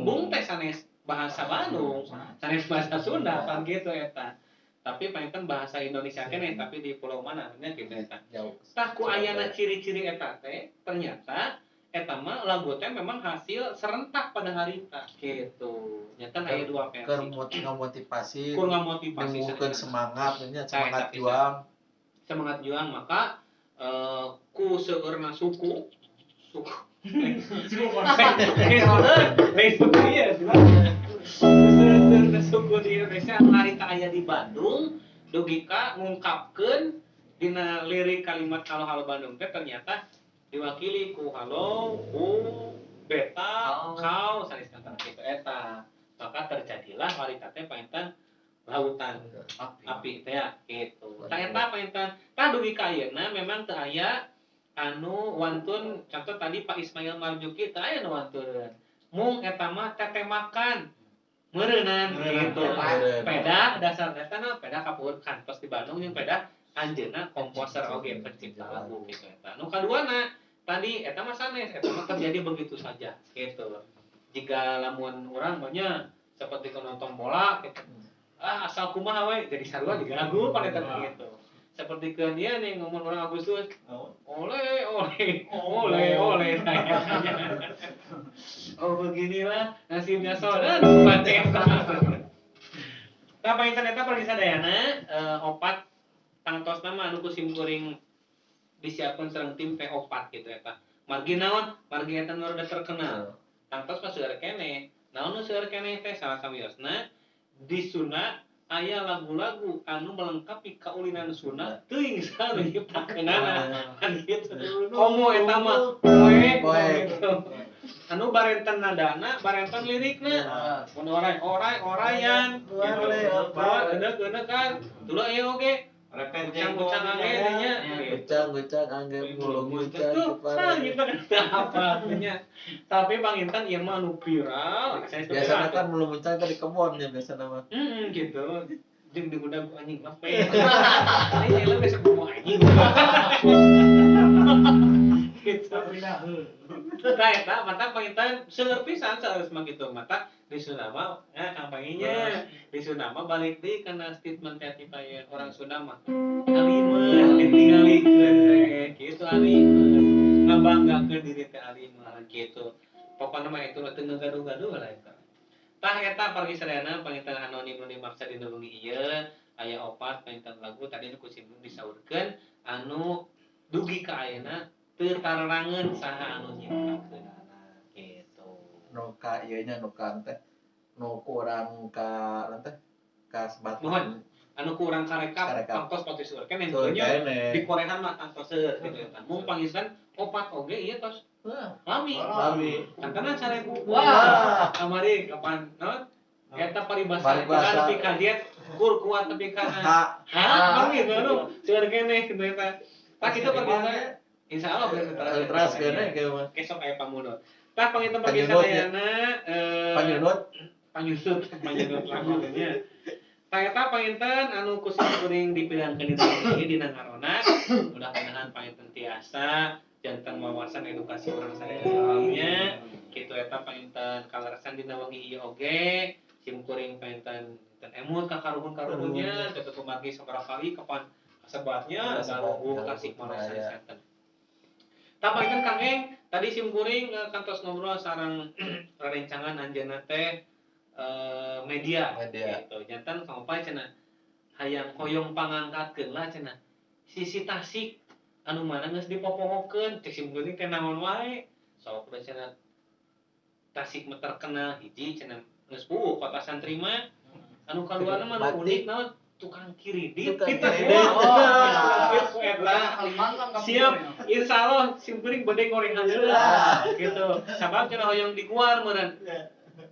Bung teh sanes bahasa Bandung, sanes bahasa Sunda kan gitu eta. Tapi panginten bahasa Indonesia keneh tapi di pulau mana nya gitu eta. Tah ku ayana ciri-ciri eta teh ternyata eta mah lagu teh memang hasil serentak pada harita gitu. Nyata aya dua versi. Keur ngamotivasi, kur ngamotivasi, nimbuhkeun semangat nya, semangat juang. Semangat juang maka ku seueurna suku suku suku di Indonesia harita aya di Bandung dugi ka ngungkapkeun dina lirik kalimat halo-halo Bandung teh ternyata diwakili ku halo, ku beta, kau, sanes kantor gitu eta. Maka terjadilah harita teh panginten lautan api teh ya gitu. Tah eta panginten tah dugi ka ayeuna memang teu aya anu wantun contoh tadi Pak Ismail Marzuki teu aya nu wantun. Mung eta mah tetemakan meureunan gitu. Peda dasar eta na peda kapuhur kantos di Bandung jeung peda anjeunna komposer oge pencipta lagu gitu eta. Nu kaduana tadi eta mah sanes, eta mah terjadi begitu saja gitu. Jika lamun urang mah seperti nonton bola gitu. Ah asal kumaha we jadi sarua juga lagu pada eta gitu. Seperti ke dia nih ngomong orang Agustus. Oleh oleh oleh oleh. Oh beginilah nasibnya saudara eta. Tah panginten eta pergi sadayana opat tangtosna mah anu ku simkuring disiapkeun sareng tim teh opat gitu eta. Margi naon? Margi eta nu rada terkenal. Tangtos mah seueur keneh. Naon nu seueur keneh teh salah sawiosna di Sunda aya lagu-lagu anu melengkapi kaulinan Sunda teuing saha nu nyiptakeunana kan gitu. Komo eta mah poek gitu. Anu barenten nadana, barenten lirikna. Mun orai orai orayan gitu. Euneuh-euneuh kan. Tuluy aya oge Gucang-gucang angge nya. Gucang-gucang angge mulung gucang. Tuh, gitu kan apa nya. Tapi panginten ieu mah anu viral. Biasana kan mulung gucang teh di kebon ya biasana mah. Heeh gitu. Jeung digoda ku anjing mah. Ini eleh besok mau anjing. Gitu. Tah eta mata panginten seueur pisan saeus mah kitu mata di Sunda mah nya kampanyenya di Sunda mah balik deui kana statement teh orang Sunda mah alimeun ditinggalikeun teh kitu alimeun ngabanggakeun diri teh alimeun kitu pokona mah itu teu ngagaduh-gaduh lah eta tah eta pargi sadayana panginten anonim nu dimaksa dina wengi ieu aya opat panginten lagu tadi nu ku simkuring disaurkeun anu dugi ka ayeuna teu tarerangeun saha anu nyiptakeun gitu. Nu ka ieu nya nu ka teh nu kurang ka teh ka sebat. Nuhun. Anu kurang karekap tangtos pati seueur keneh nya di korehan mah tangtos seueur kitu eta. Mung pangisan opat oge ieu tos lami. Lami. Tangtana 1000. Wah, kamari kapan naon? Eta paribasa nepi ka diet kur kuat nepi ka ha. Ha, gitu anu seueur keneh kitu eta. Tah kitu pergi insyaallah teras keneh kieu mah. Kesok aya pamundur. Tah panginten pergi sadayana panyunut panyusut panyunut lagunya. Tah eta panginten anu ku simkuring dipilangkeun dina ieu dina ngarona mudah-mudahan panginten tiasa janten wawasan edukasi urang sadayana kitu eta panginten kaleresan dina wengi ieu oge simkuring panginten ten emut ka karuhun-karuhunnya teu kumargi sabaraha kali kapan kasebatnya galuh kasih manusia janten. Tah panginten Kang Eng, tadi simkuring kantos ngobrol sareng rerencangan anjeunna teh media gitu. Janten Kang Opay cenah hayang hoyong pangangkatkeun lah cenah. Sisi Tasik anu mana geus dipopohokeun cek simkuring teh naon wae. Sok we cenah Tasik mah terkenal hiji cenah geus puguh kota santri mah. Anu kaduana mah nu unik naon tukang kiridit gitu. Siap, insyaallah simkuring bade goreng heula gitu. Sabab cenah hoyong diguar meureun.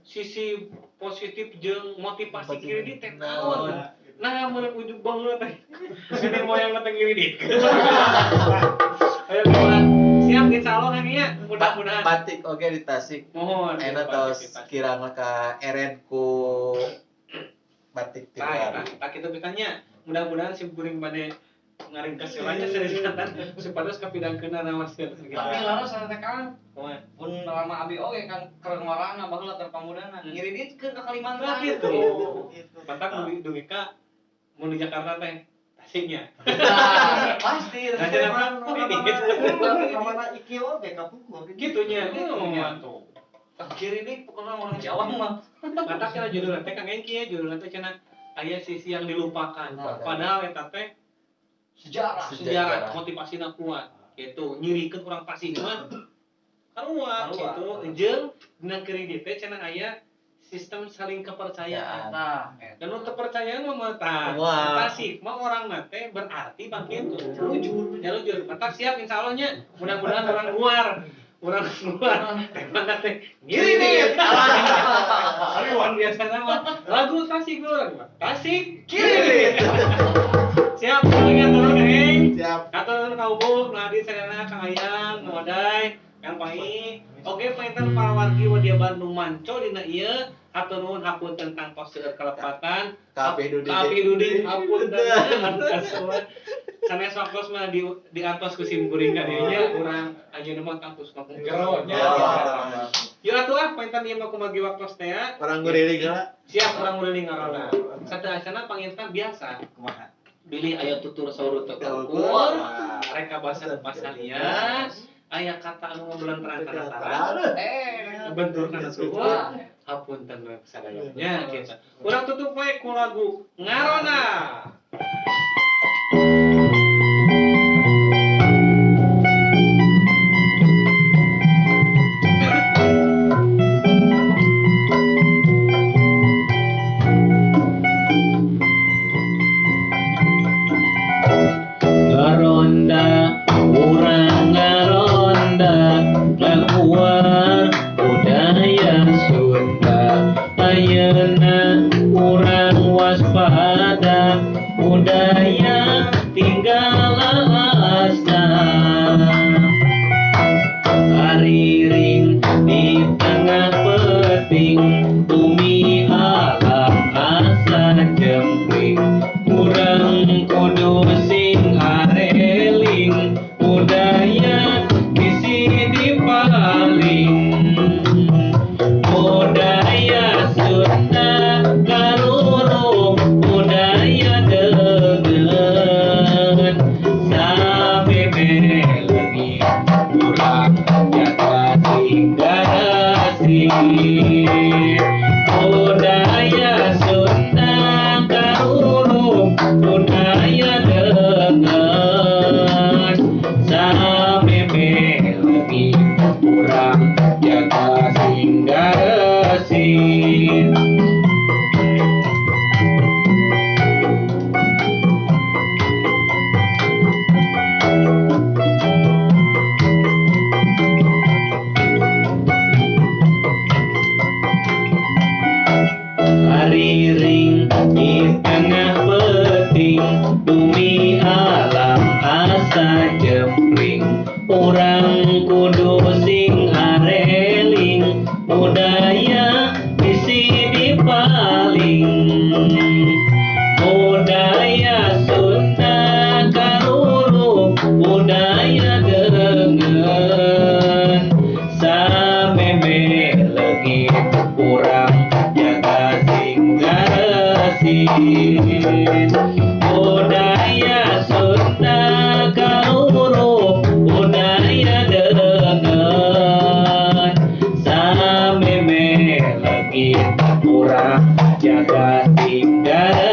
Sisi positif jeung motivasi kiridit teh naon. Nah, meureun ujug banget teh. Sini moyang teh kiridit. Ayo kumaha. Siap insyaallah Kang nya. Mudah-mudahan. Batik oge di Tasik. Mohon. Enak tos kirang ka eren ku batik tiluan. Tah kitu pisannya. Mudah-mudahan sim kuring bade ngaringkes heula nya seriusatan supados kapidangkeun naoskeun. Tapi laras teh Kang. Pun lama abi oge Kang keur ngorana baheula keur pamudana. Ngiriditkeun ka Kalimantan gitu. Matak dugi ka mun di Jakarta teh Tasiknya. Pasti. Kamana iki oge kapungkur. Kitu nya. Tuh. Kiri ini pokoknya orang Jawa mah. Matak cenah judulna teh Kang Engki ya, judulna teh cenah aya sisi yang dilupakan. Padahal eta teh sejarah motivasina kuat gitu, nyirikeun urang Tasik mah karuat gitu. Jeung dina kredit teh cenah aya sistem saling kepercayaan. Nah, dan untuk kepercayaan mah tah Tasik mah orangna teh berarti bang kitu. Jalujur. Matak siap insyaallah nya, mudah-mudahan orang luar temana teh ngiridit. Ariwan biasana mah lagu Tasik urang mah. Tasik kiridit. Siap, ingat turun Kang. Siap. Atur ka Ubuk, Nadi sadayana Kang Ayang, Nuwadai, Kang Pai. Oke, panginten para wargi Wadia Bandung manco dina ieu hatur nuhun hapunten tangtos seueur kalepatan. Kabeh Dudi. Kabeh Dudi hapunten. Sanes waktos mah di atos ku sim kuring ka dieu nya urang ayeuna mah tangtos ngomong jero nya. Yeuh atuh ah panginten ieu mah kumagi waktos teh. Urang nguriling heula. Siap urang nguriling ngarona. Sateuacanna panginten biasa. Kumaha? Bilih aya tutur saur teu kaukur, reka basa pasalia, aya kata anu ngobrol terang-terang, bentur kana sukur, hapunten we sadayana kitu. Urang tutup we ku lagu Ngarona. Ngaronda, urang ngaronda, ngakuar budaya Sunda. Ayeuna urang waspada, budaya tinggal asa. Ariring di tengah peting, bumi alam asa jempling. Urang kudu sing areling, budaya bisi dipaling. Budaya Sunda karurung, budaya deungeun. Sameme leungit urang jaga sing garesih. Budaya Sunda karurung, budaya deungeun. Sameme leungit urang jaga sing garesih. Ariring di tengah peting, bumi alam asa jempling. Urang kudu sing areling, budaya bisi dipaling. Budaya Sunda karurung, budaya deungeun. Sameme leungit urang jaga sing garesih. Budaya Sunda karurung, budaya deungeun. Sameme leungit urang jaga sing garesih.